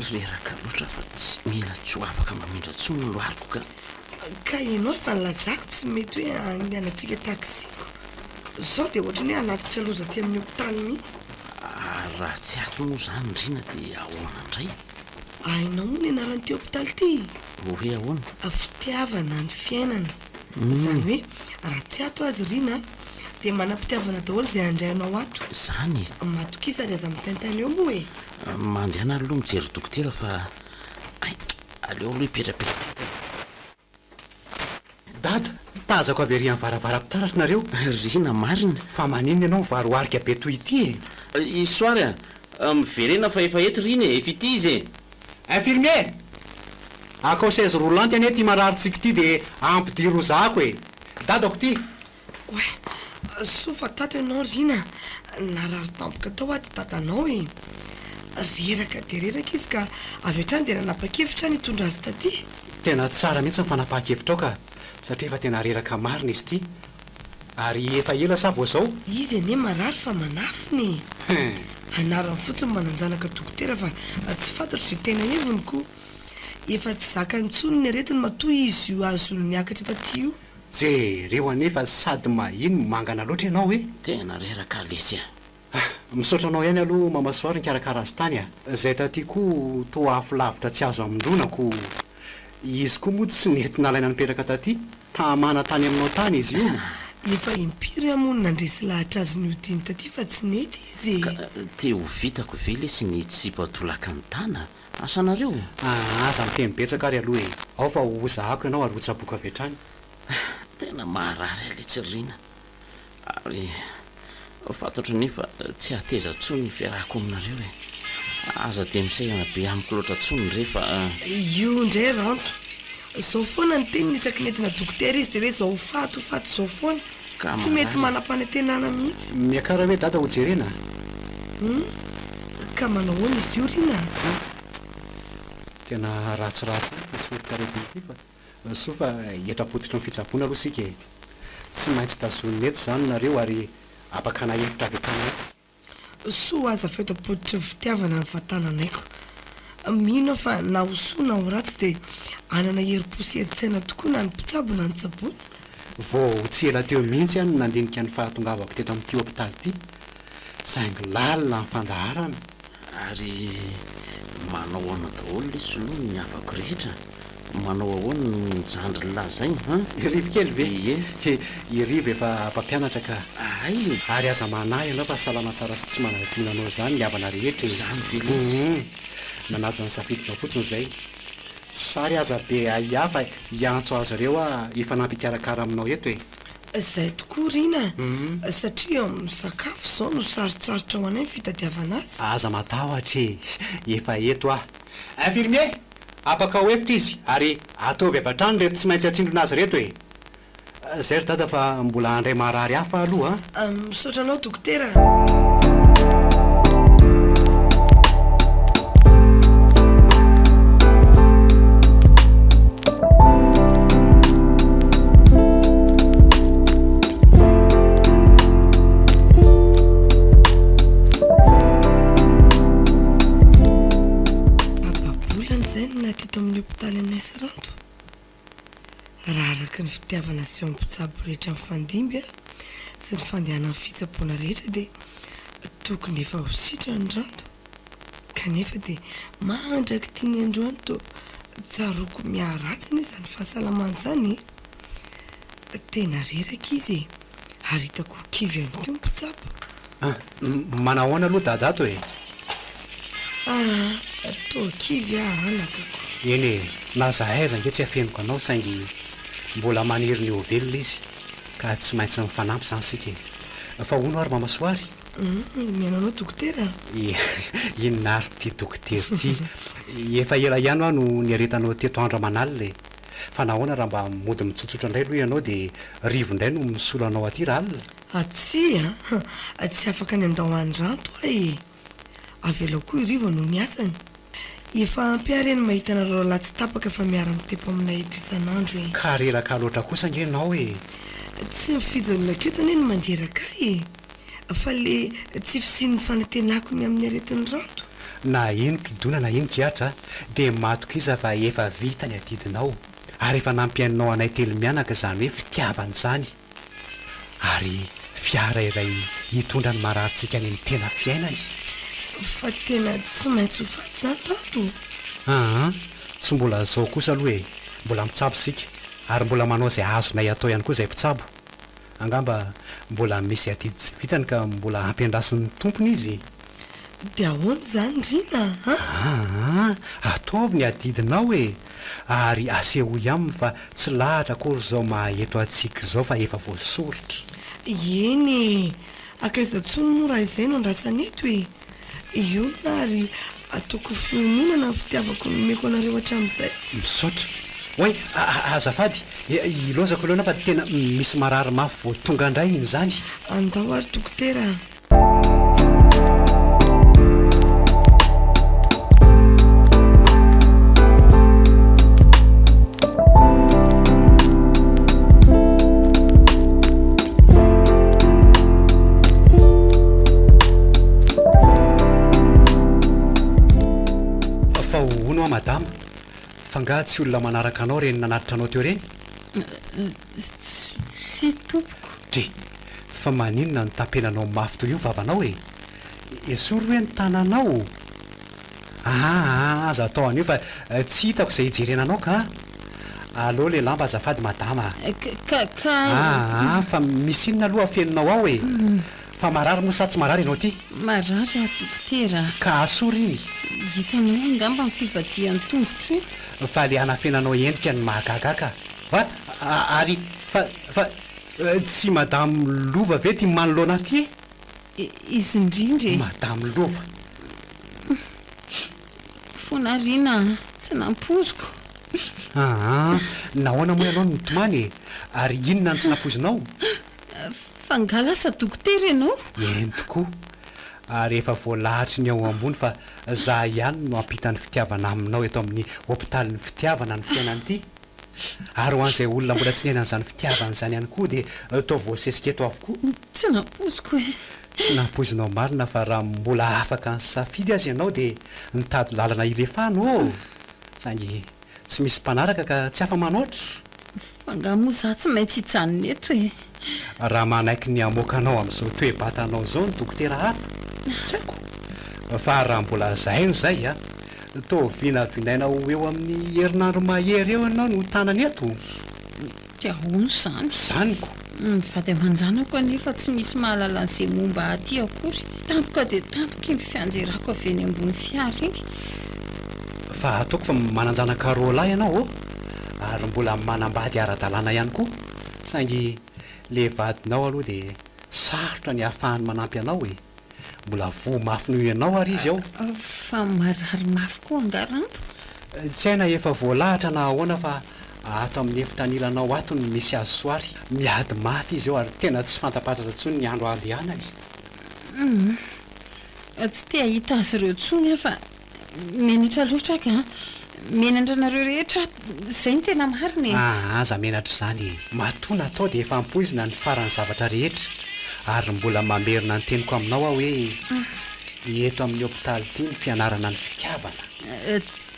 Reraka loatra fa tsy mila tsy ho afaka mamindra intsony ny lohariko ka. Ka ianao efa nilazako tsy mety hoe andehanantsika taxi ko. Sao dia ohatran'ny hoe hanatitra loza aty amin'ny hopitaly mihitsy. Ary raha tsy ato moa izany Rina dia ahoana indray? Hainao moa ny anaran'ity hopitaly ity? Hoe ahoana? Fitiavana ny fiainana. Izany hoe raha tsy ato azy Rina dia manam-pitiavana daholo izay handray anao ato. Izany e! Matokisa ary aza mitaintaina eo moa e! Mandehana aloha mijery dokotera fa hay, aleo aloha hipetrapetraka eto e! Dada, tazako avy ery amin'ny varavaram-pitaratra nareo. Rina marina. Fa maninona ianao mivaroarika be toy ity e? I Soary a! Miverena fa efa eto Rina e! Efa ity izy e! Infirmier! Akao chaise roulante anie ity mararintsika ity dia ampidiro hozahako e! Dadako ity! Oay! Soa fa tato ianao Rina, narary tampoka tao aho dia dadanao e. Reraka dia reraka izy ka avy hatrany dia nanapa-kevitra aho ny hitondra azy taty. Tena tsara mihitsy ny fanapahan-kevitrao ka, satria efa tena reraka marina izy ity. Ary efa ela sa vao zao? Izy anie marary fa manafina e! Hum. Anarany fotsiny manan-janaka dokotera fa tsy fantatro izay tena heviny ko. Efa tsy zakany intsony ny aretiny matoa izy io azony niakatra taty io. Jereo anefa sady mahia no mangana loatra ianao e! Tena reraka aho lesy a! Ah! Misaotra anao ihany aloha Mamasoary nikarakara azy tany a! Zay taty koa toa afo lavitra tsy azo amindroana ko! Izy koa moa tsy nety nalaina nipetraka taty, tamana tany aminao tany izy io. Efa impiry aho moa no nandresy lahatra azy nihodiny taty fa tsy nety izy e! Ka te ho vitako ve lesy ny tsipa tolaka ny tana? Asanareo? Aa aza miteny betsaka ary aloha e! Ao fa ho zahako ianao ary ho tsaboiko avy hatrany. Tena maharary ahy letsy ry Rina. Ary fantatro anefa tsy hateza intsony ny fiarahako aminareo e. Aza dia misahirana be amiko loatra intsony re fa. Io indray Ranto. Zao foana ny teniny isaky ny entina dokotera izy dia hoe zao ho faty ho faty zao foana. Ka Tsy mety marary e. manam-panantenana mihitsy. Miakara hoe dada ho jerena. Hum. Ka manao ahoana izy io Rina a? Tena ratsiratsy ihany ity soritr'aretina ity fa Soa fa eto am-pototry ny fitsaboana aloha isika e! Tsy maintsy tazonina eto izany nareo ary apakana hevitra avy hatrany eto. Soa aza fa eto am-pototry ny fitiavana ny vatananaiko. Mino aho fa na ho soa na ho ratsy dia hanana herim-po sy herin-tsaina tokoa na ny mpitsabo na ny tsaboina. Vao tsy ela teo mihitsy aho no nandinika ny fahatongavako teto amin'ity hopitaly ity, saingy lalina ny fandaharana. Ary manao ahoana daholo lesy aloha ny havako rehetra? Manao ahoana ny zandriny lazainy an? I Rivo kely ve? Ie. He, i Rivo efa mpampianatra ka. Hay! Ary aza manahy ianao fa salama tsara sy tsy manadino anao izany ny havana rehetra e! Izany ve lesy? Hum. Nanaja ny safidinao fotsiny izay. Sary aza be ahiahy fa hiantso azy ireo aho hifanampy hikarakara aminao eto e! Izay tokoa Rina a! Satria sakafo izao no sarotsarotra ho anay ny fitadiavana azy. Aza matahotra e! Efa eto aho. Infirmier! Apakao hevitra izy ary ataovy avy hatrany ireto tsy maintsy atsindrona azy ireto e! Zay ry dada fa mbola handray marary hafa aloha a! Misaotra anao dokotera a! Tapa-bolana izay no naha teto amin'ny hopitaly anay sy Ranto. Raha araka ny fitiavana asehon'ny mpitsabo rehetra mifandimby sy ny fandehanan'ny fitsaboana rehetra dia tokony efa ho sitrana i Ranto. Kanefa dia mandrak'ity ny androany toa tsaroako miharatsy anie izany fahasalamany izany e! Tena reraka izy e! Ary hitako ho kivy ihany koa ny mpitsabo. Ah! Manahoana aloha dada ato e? Ah! Toa kivy aho anakako. Eny e! Na za aiza ange tsy afeniko anao saingy mbola maniry ny ho velona izy ka tsy maintsy mifanampy izany isika e! Fa hono ary Mamasoary? Hum! Mihaino anao dokotera a! Inona ary ity dokotera ity? Efa ela ihany hoa no niaretanao teto andro aman'alina e! Fa nahoana raha mba mody mitsotsotra indray aloha ianao dia Rivo indray no misolo anao aty rahalina? Ah tsia a! Tsy afaka ny handao an'i Ranto aho e! Avelao koa i Rivo hanohy ny asany. Efa ampy ahy re ny mahita anareo rahalahy tsy tapaka fa miara-mitepo aminay eto isan'andro e! Ka reraka loatra kosa ange ianao e! Tsy ny fijanonako eto anie no mandreraka ahy e! Fa le tsy fisian'ny fanantenako ny amin'ny aretin'i Ranto. Na ino kidona na ino kihatra dia matokiza fa efa vita ny adidinao ary efa nampiainao anay telo mianaka izany hoe fitiavana izany ary fiara iray hitondra ny mararintsika any amin'ny tena fiainany. Fa tena tsy maintsy ho faty izany Ranto? Aa, tsy mbola zao kosa aloha e, mbola mitsabo isika ary mbola manao izay azonay atao ihany koa izay mpitsabo. Angamba mbola misy adidy tsy vitany ka mbola ampiandrasin'ny tompony izy. Dia ahoana izany Rina a? Aa, ataovy ny adidinao e! Ary asehoy aminy fa tsy lahatra akory izao maha eto antsika izao fa efa voasoritra. Eny e! Hankaiza intsony moa raha izay no andrasana eto e! Ionona ary ataoko fiononana ny fitiavako nomeko anareo hatramin'izay. Misaotra. Oay, azafady, ilaozako aloha ianao fa tena misy marary mafy vao tonga indray iny izany. Andao ary dokotera a. Fa hono hoa madama, fa nga tsy olona manaraka anao ireny nanatitra anao teo ireny? Tsia tompoko. Dry! Fa maninona no tapenanao mafy toy io vavanao e? Esory hoe ny tananao? Aa aza atao an'io fa tsy hitako izay hijerena anao ka! Aleo le lamba azafady madama a! Ka ka. Aa fa misy inona aloha afeninao ao e? Fa marary moa sa tsy marary ianao ity? Marary aho dokotera a! Ka asory iny. Hitanao angamba ny fivadihan'ny tongotro io. Fa le anafenanao endrika no mahagaga ahy ka! Va? Ary fa fa tsy madame Lova ve ty manoloana ahy ty e? Izy indrindra e! Madame Lova. Fonarina a! Tsy nampoiziko. Aa! Nahoana moa ianao no nitomany e? Ary inona no tsy nampoizinao? Fa nga lasa dokotera ianao? Eny tokoa. Ary efa voalahatry ny ao ambony fa za ihany no hampita ny fitiavana aminao eto amin'ny hopitalin'ny fitiavana ny fiainana ity. Ary ho an'izay olona mbola tsy niaina an'izany fitiavana izany ihany koa dia toa voasesika eto avokoa. Tsy nampoiziko e! Tsy nampoizinao marina fa raha mbola afaka nisafidy aza ianao dia nitady lalana hilefana ô! Saingy tsy misy mpanaraka ka tsy afa-manoatra. Fa angaha moa izaho tsy maintsy hijanona eto e! Raha manaiky ny hamoaka anao amin'izao toe-batanao izao ny dokotera hafa, tsy haiko. Fa raha mbola zahaina izay a! Toa vinavinaina ho eo amin'ny herinandro mahery eo ianao no ho tanana eto. Dia ahoana izany? Izany ko! Ny vady aman-janako anefa tsy misy mahalala an'izay momba ahy aty akory. Tampoka dia tampoka iny fianjerako avy eny ambony fiara iny. Fa ataoko fa manan-janaka roalahy ianao ô! Ary mbola manambady ara-dalàna ihany koa. Saingy le vadinao aloha dia sarotra ny ahafahany manampy anao e! Mbola voa mafy noho ianao ary izy ao. Fa marary mafy koa angaha Ranto? Tsy hay na efa voalahatra na ahoana fa ato amin'ny efitra anilanao ato no misy azy soary. Miady mafy izy ao ary tena tsy fantapantatra intsony ny andro handehanany. Humm. Tsy te hahita azy ireo intsony aho fa menatra loatra aho ka. Menatra anareo rehetra aho, izay no tena marina e! Aa aza menatra izany e! Matoa natao dia efa ampoizina ny faran'ny zavatra rehetra, ary mbola mamerina ny teniko aminao aho hoe eto amin'ny hopitaly ity ny fianarana ny fitiavana.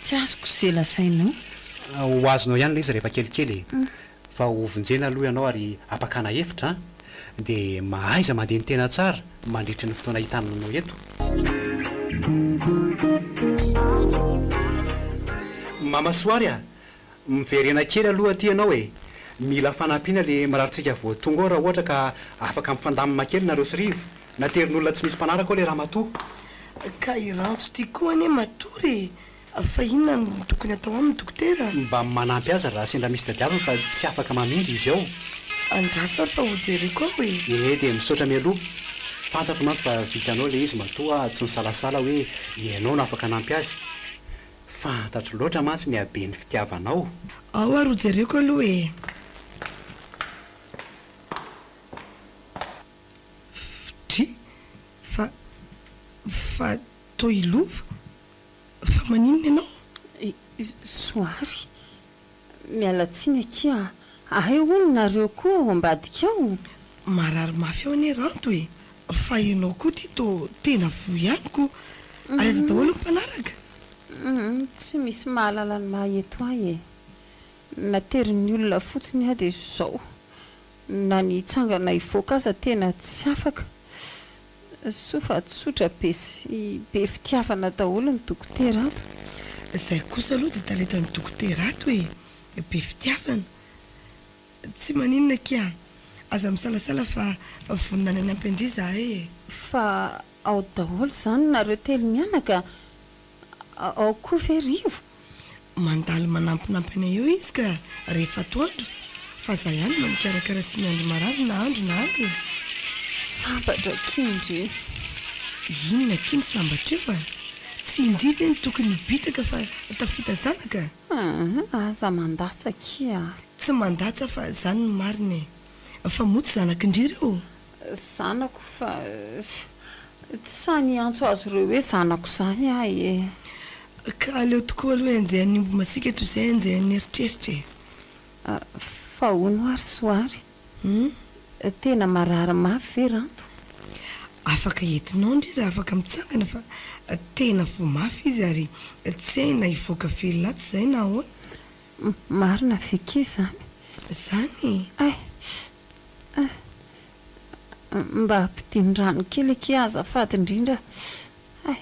Tsy azoko izay lazainao. Ho azonao ihany ilay izy rehefa kelikely e! Fa hovonjena aloha ianao ary ampakana hevitra an! Dia mahaiza mandini-tena tsara mandritry ny fotoana hitanana anao eto. Mama Soary a! Miverena kely aloha aty ianao e! Mila fanampiana le mirarintsika vao tonga ao raha ohatra ka afaka mifandamina kely nareo sy Rivo. Naterin'olona tsy misy mpanaraka ao le ramatoa. Ka i Ranto ty koa anie matory e! Fa inona no tokony atao aminy dokotera? Mba manampy azy raha sendra misy tadiaviny fa tsy afaka mamindra izy ao. Andraso ary fa hojereko ao e! Ee dia misaotra mialoha. Fantatro mantsy fa vitanao ilay izy matoa tsy nisalasala hoe ianao no afaka hanampy azy. Fantatro loatra mantsy ny haben'ny fitiavanao. Ao ary hojereko aloha e! Dry, fa, fa toa i Lova? Fa maninona ianao? Soary, miala tsiny akia, hay hono nareo koa ao ambadika ao? Marary mafy ao anie Ranto e! Fa ianao koa ty tô tena voa ihany ko! Ary aiza daholo ny mpanaraka? Tsy misy mahalala ny maha eto ahy e! Naterin'ny olona fotsiny aho dia izao, na ny hitsangana hivoaka aza tena tsy afaka. Soa fa tsotra be sy be fitiavana daholo ny dokotera ato. Zay kosa aloha dia talentan'ny dokotera ato e! Be fitiavana. Tsy maninona akia, aza misalasala fa vonona ny hanampy an-dry zahay e! Fa ao daholo izany nareo telo mianaka? Ao koa ve Rivo? Mandalo manampinampy anay eo izy ka rehefa atoandro fa za ihany no mikarakara sy miandry marary na andro na alina. Sambatra akia ndry. Inona akia ny sambatra eo a? Tsy indry ve no tokony hibitaka fa tafita zanaka? Aa, aza mandatsa akia a! Tsy mandatsa fa zany no marina e! Fa moa tsy zanak'i ndry ireo? Zanako fa tsy sahy niantso azy ireo hoe zanako izany aho e! Ka aleo tokoa aloha enjehan'ny omby masiaka toy izay enjehan'ny eritreritra e! Fa hono ary Soary? Hum? Tena marary mafy ve Ranto? Afaka entinao ndry raha afaka mitsangana fa tena voa mafy izy ary tsy hay na hivoaka velona ato izay na ahoana. Marina ve kia izany? Izany e! Hay! Hay! Mba ampidino rano kely akia azafady indrindra. Hay!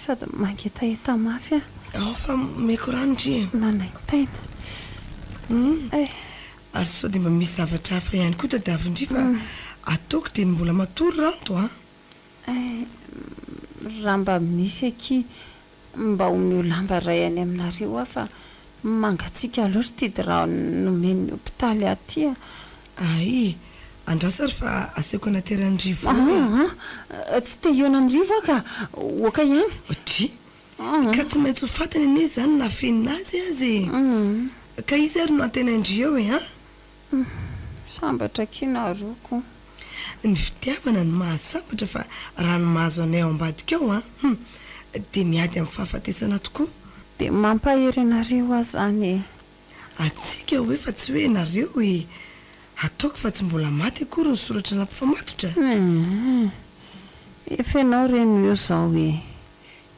Sady mangetaheta mafy aho. Ao fa omeko rano ndry e! Manaintaina. Hay! Ary sao dia mba misy zavatra hafa ihany koa tadiavin-dry fa ataoko dia ny mbola matory Ranto a! Hay! Raha mba misy akia mba omeo lamba iray any aminareo aho fa mangatsiaka loatra ity drap nomen'ny hopitaly ahy ity a! Hay! Andraso ary fa aseoko anateran'i Rivo eo e! Aa! Tsy te hihaona amin'i Rivo aho ka! Oka ihany! Dry! Ka tsy maintsy ho fantany anie izany na afenina azy aza e! Ka iza ary no antenain-dry eo e an? Sambatra akia nareo ko! Ny fitiavana no mahasambatra fa raha ny mahazo anay ao ambadika ao an! Hum! Dia miady amin'ny fahafatesana tokoa. Dia mampahery anareo aho izany e! Antsika hoe fa tsy hoe nareo e! Ataoko fa tsy mbola maty akory ny soratra nampifamatotra. Hum! Efa ianao re no eo izao e!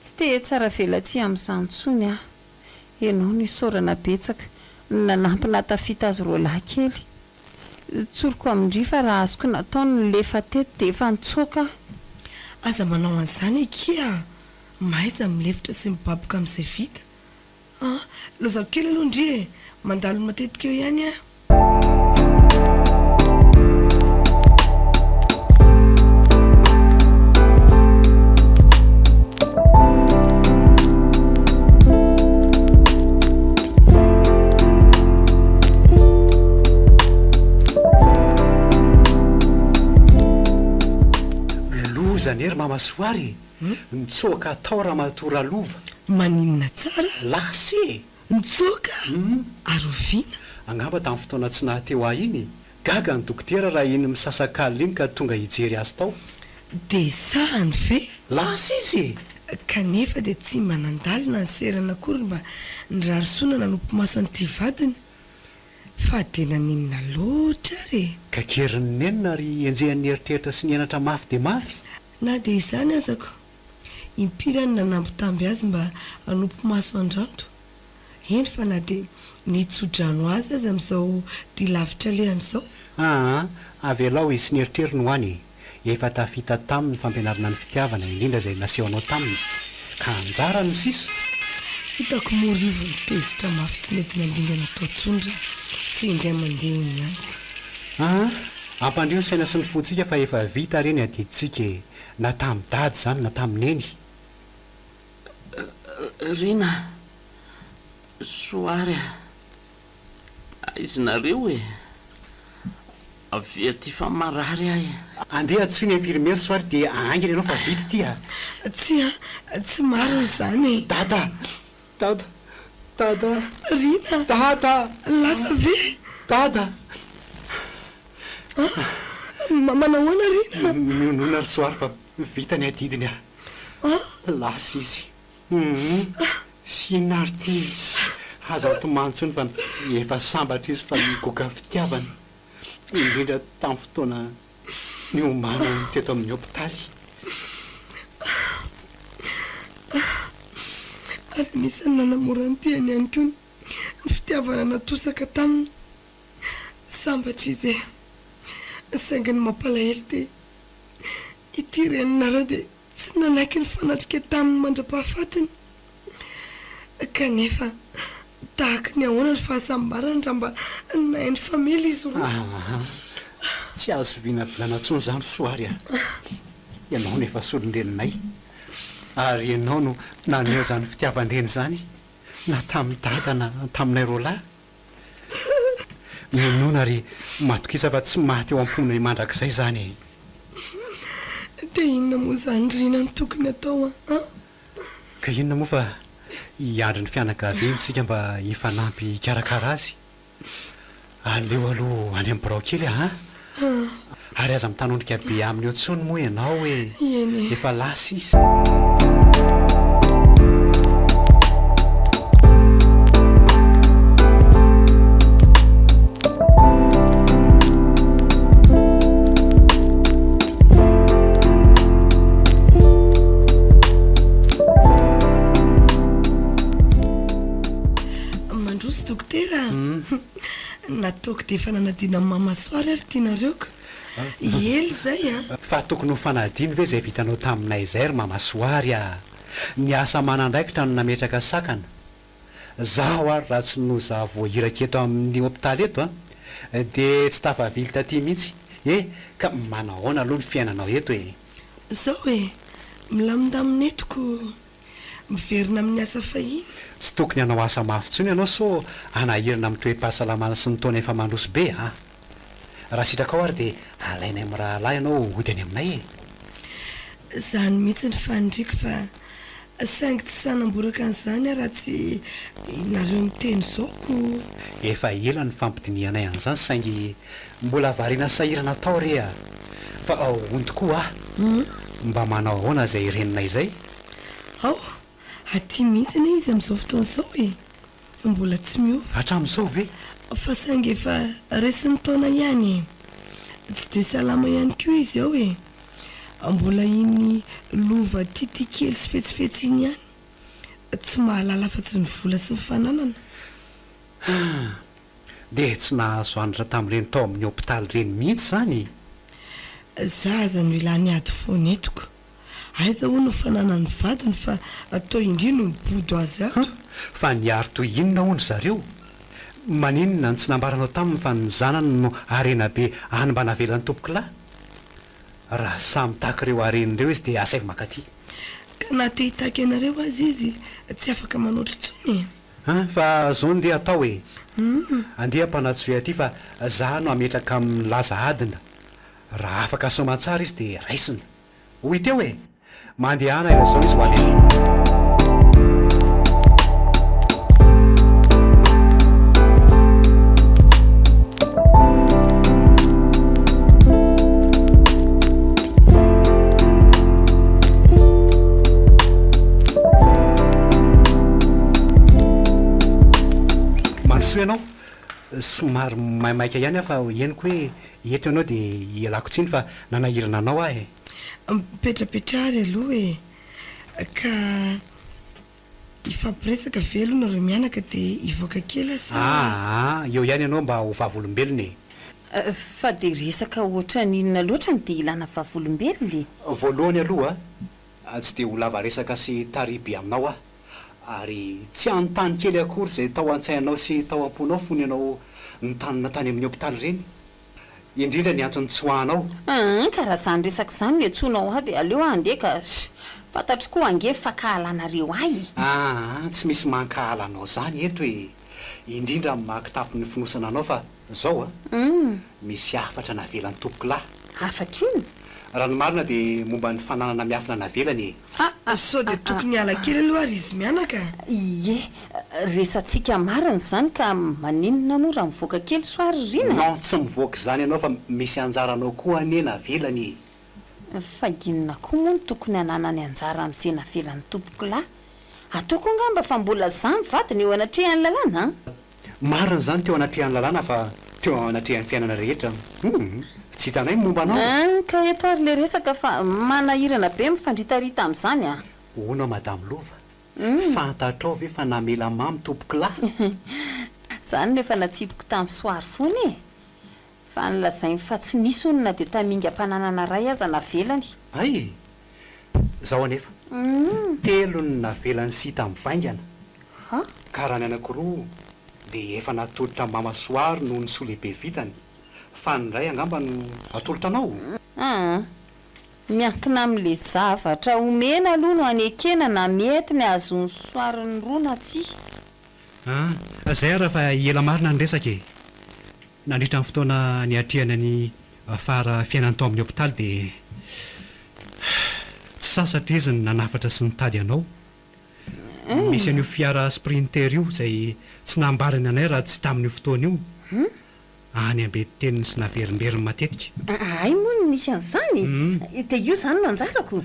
Tsy te hihatsaravelatsihy amin'izany intsony aho. Ianao no isaorana betsaka nanampy nahatafita azy roalahy kely. Tsoriko amin-dry fa raha azoko natao ny nilefa teto dia efa nitsoaka aho. Aza manao an'izany akia a! Mahaiza milefitra sy mibaboka amin'izay vita. Ah! Lozako kely aloha ndry e! Mandalo matetika eo ihany aho. Loza anie ry mama Soary e! Nitsoaka tao ramatoa Ralova. Maninona tsara? Lasa e! Nitsoaka? Ary oviana? Angamba tamin'ny fotoana tsy naha teo ahy iny. Gaga ny dokotera raha iny misasak'alina iny ka tonga hijery azy tao. Dia sahany ve? Lasa izy e! Kanefa dia tsy mba nandalo na niserana akory mba nirary soa na nanopy maso an'ity vadiny. Fa dia naninona loatra ary e? Kakerin'ny nenina ary enjehan'ny eritreritra sy ny henatra mafy dia mafy. Na dia izany aza ko, impiry aho no nanambitamby azy mba hanopy maso an-dRanto. Eny fa na dia nitso-drano azy aza amin'izao dia lavitra alehany izao. Aa, avelao izy sy ny eritreriny ho any e! Efa tafita taminy ny fampianarana ny fitiavana, indrindra izay nasehonao taminy. Ka anjarany ny sisa. Hitako moa Rivo nitezitra mafy tsy nety nandingana tao intsony raha tsy indray mandeha iny ihany ko. Aa, Ampandrio ny saina sy ny fontsika fa efa vita re ny adidintsika e! Na tamin'i dada izany na tamin'i neny. Rina, Soary a! Aiza nareo e? Avia aty fa marary aho e! Andeha antsoy ny infirmière Soary dia haingana ianao fa vita ity a! Tsia, tsy marina izany e! Dada! Dada! Dada! Rina! Dada! Lasa ve? Dada! Ah! Manahoana Rina? Mionona ry Soary fa vita ny adidiny ah! Ah! Lasa izy. Hum! Sy inona ary ity? Aza mitomany intsony fa efa sambatra izy fa nigoka fitiavana. Indrindra tamin'ny fotoana niomanany teto amin'ny hopitaly. Ary anisan'ny nanamora ny diany ihany koa ny fitiavana natosaka taminy. Sambatra izy e! Saingy ny mampalahelo dia ity reninareo dia tsy nanaiky nifanatrika taminy mandra-pahafatiny. Kanefa tahaka ny ahoana ny fahasambarany raha mba nahay nifamely izy roa. Aa! Tsy azo vinavinana intsony izany Soary a! Ianao no efa solon-dreninay, ary ianao no naneho izany fitiavan-dreny izany na tamin'i Dada na taminay roalahy. Mionona ary matokisa fa tsy maty ao am-ponay mandrakizay izany e! Dia inona moa izany Rina no tokony atao an? Ka inona moa fa hiandry ny fianakaviany isika mba hifanampy hikarakara azy. Aleo aloha any amin'ny birao kely aho an! Ary aza mitanondrika be aminy eo intsony moa ianao e! Eny e! Efa lasa izy. Mandroso dokotera a! Nataoko dia efa nanadino an'i Mama Soary ary ity nareo ka! Ela izay a! Fa tokony ho fanadino ve izay vitanao taminay izay ry Mama Soary a! Ny asa aman'andraikitra no nametraka sakana. Zaho ary raha tsy noho za voahiraka eto amin'ny hopitaly eto a! Dia tsy tafavily taty mihitsy e! Ka manahoana aloha ny fiainanao eto e? Zao e! Milamindamina eto ko! Miverina amin'ny asa fahiny. Tsy tokony hanao asa mafy intsony ianao sao hanahirana amin'ny toe-pahasalamana sy ny taona efa mandroso be a! Raha sitrakao ary dia alainay mirahalahy ianao hody any aminay e! Izany mihitsy ny faniriako fa saingy tsy sahy namboraka an'izany aho raha tsy nareo miteny izao ko! Efa ela ny fampidinihanay an'izany saingy mbola variana sahirana tao re a! Fa hono tokoa aho, mba manao ahoana izay reninay izay? Ao, aty mihitsy anie izy amin'izao fotoana izao e! Mbola tsy miova. Hatramin'izao ve? Fa saingy efa resin'ny taona ihany e! Tsy dia salama ihany koa izy ao e! Mbola iny lova tiatia kely sy fetsifetsy iny ihany. Tsy mahalala afa-tsy ny vola sy ny fananana. Hum! Dia tsy nahazo anatra tamin'ireny tao amin'ny hopitaly ireny mihitsy izany? Za aza no ilany ady foana eto ko! Aiza hono ny fananan'ny vadiny fa toa indry no mibodo azy ato. Hum! Fa niaro toy inona hono zareo? Maninona no tsy nambaranao taminy fa ny zanany no harena be any mba navelan'i tompokolahy? Raha samy mitaky ireo harena ireo izy dia asaivo mankaty. Ka na te hitaky anareo aza izy tsy afaka manoatra intsony e! Hein! Fa zao ndeha atao e! Andeha ampanatsoy aty fa za no hametraka amin'ny laza adina. Raha afaka soamantsara izy dia raisina. Ho hita eo e! Mandehana ilazao izy ho avy any. Mandrosoa ianao, somary maimaika ihany aho fa henoko hoe eto ianao dia ialako tsiny fa nanahirana anao aho e. Mipetrapetraha ary aloha e! Ka hifampiresaka ve aloha nareo mianaka dia hivoaka kely aho sa? Aa, eo ihany ianao mba ho vavolombelona e! Fa dia resaka ohatran'ny inona loatra no dia ilana vavolombelona e? Voalohany aloha, tsy dia ho lava resaka sy tariby aminao aho, ary tsy hanontany kely akory izay tao an-tsainao sy tao am-ponao fony ianao nitanina tany amin'ny hopitaly ireny. Indrindra ny antony tsoahanao. Hum, ka raha izany resaka izany no iantsoanao ahy dia aleo aho handeha ka. Fantatro koa ange ny fankahalanareo ahy e. Aa, tsy misy mankahala anao izany eto e. Indrindra amin'ny maha kitapo ny fonosana anao fa izao a, misy hafatra navelan'ny tompokolahy. Hafatra inona? Raha ny marina dia momba ny fananana miafina navelany e. Sao dia tokony hiala kely aloha ary izy mianaka? Ie, resatsika marina izany ka maninona moa raha mivoaka kely soa ry Rina? Non, tsy mivoaka izany ianao fa misy anjaranao koa anie navelany e. Fa inona koa moa no tokony hananany anjara amin'izay navelan'ny tompokolahy? Ataoko angamba fa mbola za ny vadiny eo anatrehan'ny lalàna an! Marina izany teo anatrehan'ny lalàna fa teo anatrehan'ny fiainana rehetra humm tsy hitanay ny momba anao. Hein ka eto ary le resaka fa manahirana be mifandritarita amin'izany an! Hono madame Lova, fantatrao ve fa namela mamy tompokolahy? Zany no efa natsipiko tamin'i Soary fony e! Fa nolazainy fa tsy nisy hono na dia tamingam-pananana iray aza navelany. Hay! Zao anefa, telo ny navelan'i Sita mivaingana, ka raha ny anankiroa dia efa natolotra Mama Soary noho ny soa lehibe vitany, fa ny iray angamba no atolotra anao? Aa! Miankina amin'ilay zavatra omena aloha no anekena na mety ny hahazoan'i Soary ny roa na tsia. Aa! Zay ary fa ela marina ny resaka e! Nandritra ny fotoana niatrehana ny fara fiainany tao amin'ny hopitaly dia tsy sasatra izy ny nanafatra sy nitady anao. Misy an'io fiara Sprinter io izay tsy nambarany anay raha tsy tamin'io fotoana io. Any ambetin-teniny sy naverimberiny matetika. Hay moa no nisy an'izany? Dia io izany no anjarako?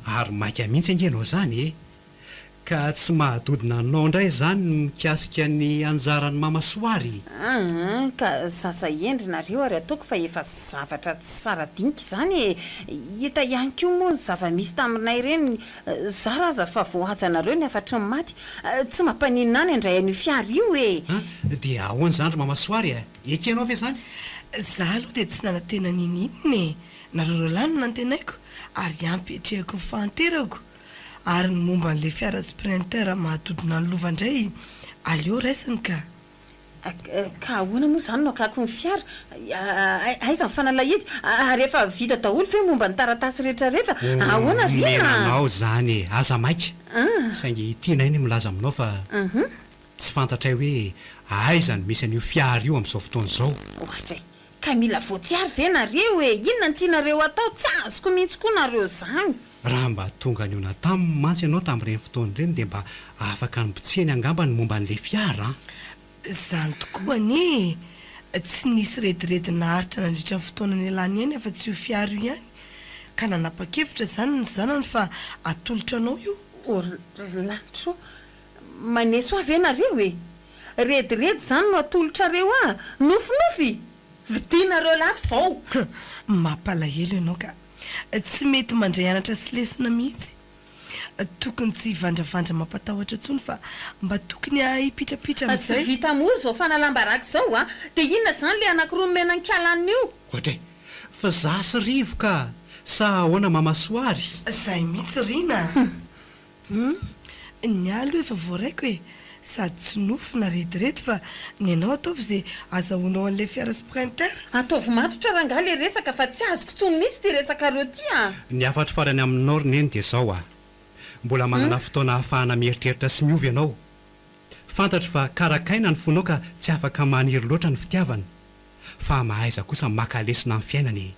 Ary maika mihitsy ange ianao izany e! Ka tsy mahadodona anao indray izany ny mikasika ny anjaran'i Mama Soary? Aa ka zaza hendry nareo ary ataoko fa efa zavatra tsara dinika izany e! Hita ihany koa moa ny zava-misy taminay ireny, zara aza fa voahajanareo ny hafatry ny maty, tsy mampaninona ahy ny handray an'io fiara io e! An! Dia ahoana izany ry Mama Soary e? Ekenao ve izany? Za aloha dia tsy nanantena n'inon'inona e! Nareo roalahy no nantenaiko ary ampy hiatrehako ny fahanterako. Ary ny momba an'ilay fiara sprinter mahadodona ny lova indray aleo raisiny ka. Ka ahoana moa izany no hakako ny fiara? Aiza ny fanalahidy? Ary efa vita daholo ve momba ny taratasy rehetra rehetra? Ahoana ry a? Omena anao izany e! Aza maika! Saingy tianay ny milaza aminao fa tsy fantatray hoe aiza no misy an'io fiara io amin'izao fotoana izao. Ohatra e! Ka mila voatsiary ve nareo e? Inona no tianareo atao? Tsy azoko mihitsy koa nareo zany. Raha mba tonga nihaona taminy mantsy ianao tamin'ireny fotoana ireny dia mba afaka nibitsihany angamba ny momba an'ilay fiara an! Izany tokoa anie e! Tsy nisy rediredy naharitra nandritra ny fotoana nialany aina afa-tsy io fiara io ihany. Ka nanapa-kevitra izany ny zanany fa atolotra anao io. O ry lanitra o! Maneso ahy ve nareo e? Rediredy zany no atolotrareo ahy? Nofinofy? Vidinareo lafo zao! Mampalahelo ianao ka! Tsy mety mandray anatra sy lesona mihitsy. Tokony tsy hivandravandra mampatahotra intsony fa mba tokony hahay hipitrapitra Tsy amin'izay. vita mora izao fanalam-baraka izao a! Dia inona izany ilay anankiroa nomena an'i Kalanina io? Ohatra e! Fa za sy Rivo ka! Sa ahoana Mama Soary? Zay mihitsy Rina a! Hum, ny ahy aloha efa voaraiko e! Sady tsy nofy na rediredy fa ny anao ataovy ze azahoanao an'ilay fiara sprinter. Ataovy matotra rangahy le resaka fa tsy azoko tsony mihitsy ty resakareo ty a! Ny hafatro farany aminao ry Neny dia izao a! Mbola manana fotoana ahafahana mieritreritra sy miova ianao. Fantatro fa karakaina ny fonao ka tsy afaka maniry loatra ny fitiavana. Fa mahaiza kosa maka lesona amin'ny fiainana e!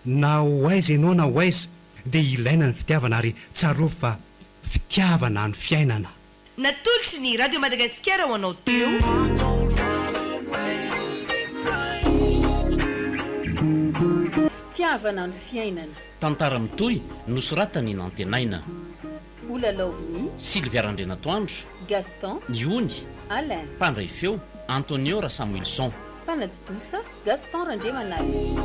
Na ho aiza ianao na ho aiza dia ilaina ny fitiavana ary tsarovy fa fitiavana no fiainana. Natolotry ny Radio Madagasikara ho anao teo. Fitiavana no fiainana. Tantara mitohy nosoratan'i Nantenaina. Ho lalaovin'i. Sylvia Randrianatoandro. Gaston. Ny Ony. Alain. Mpandray feo, Antonio Rasamoelison. Mpanatontosa, Gaston Randriamanalina.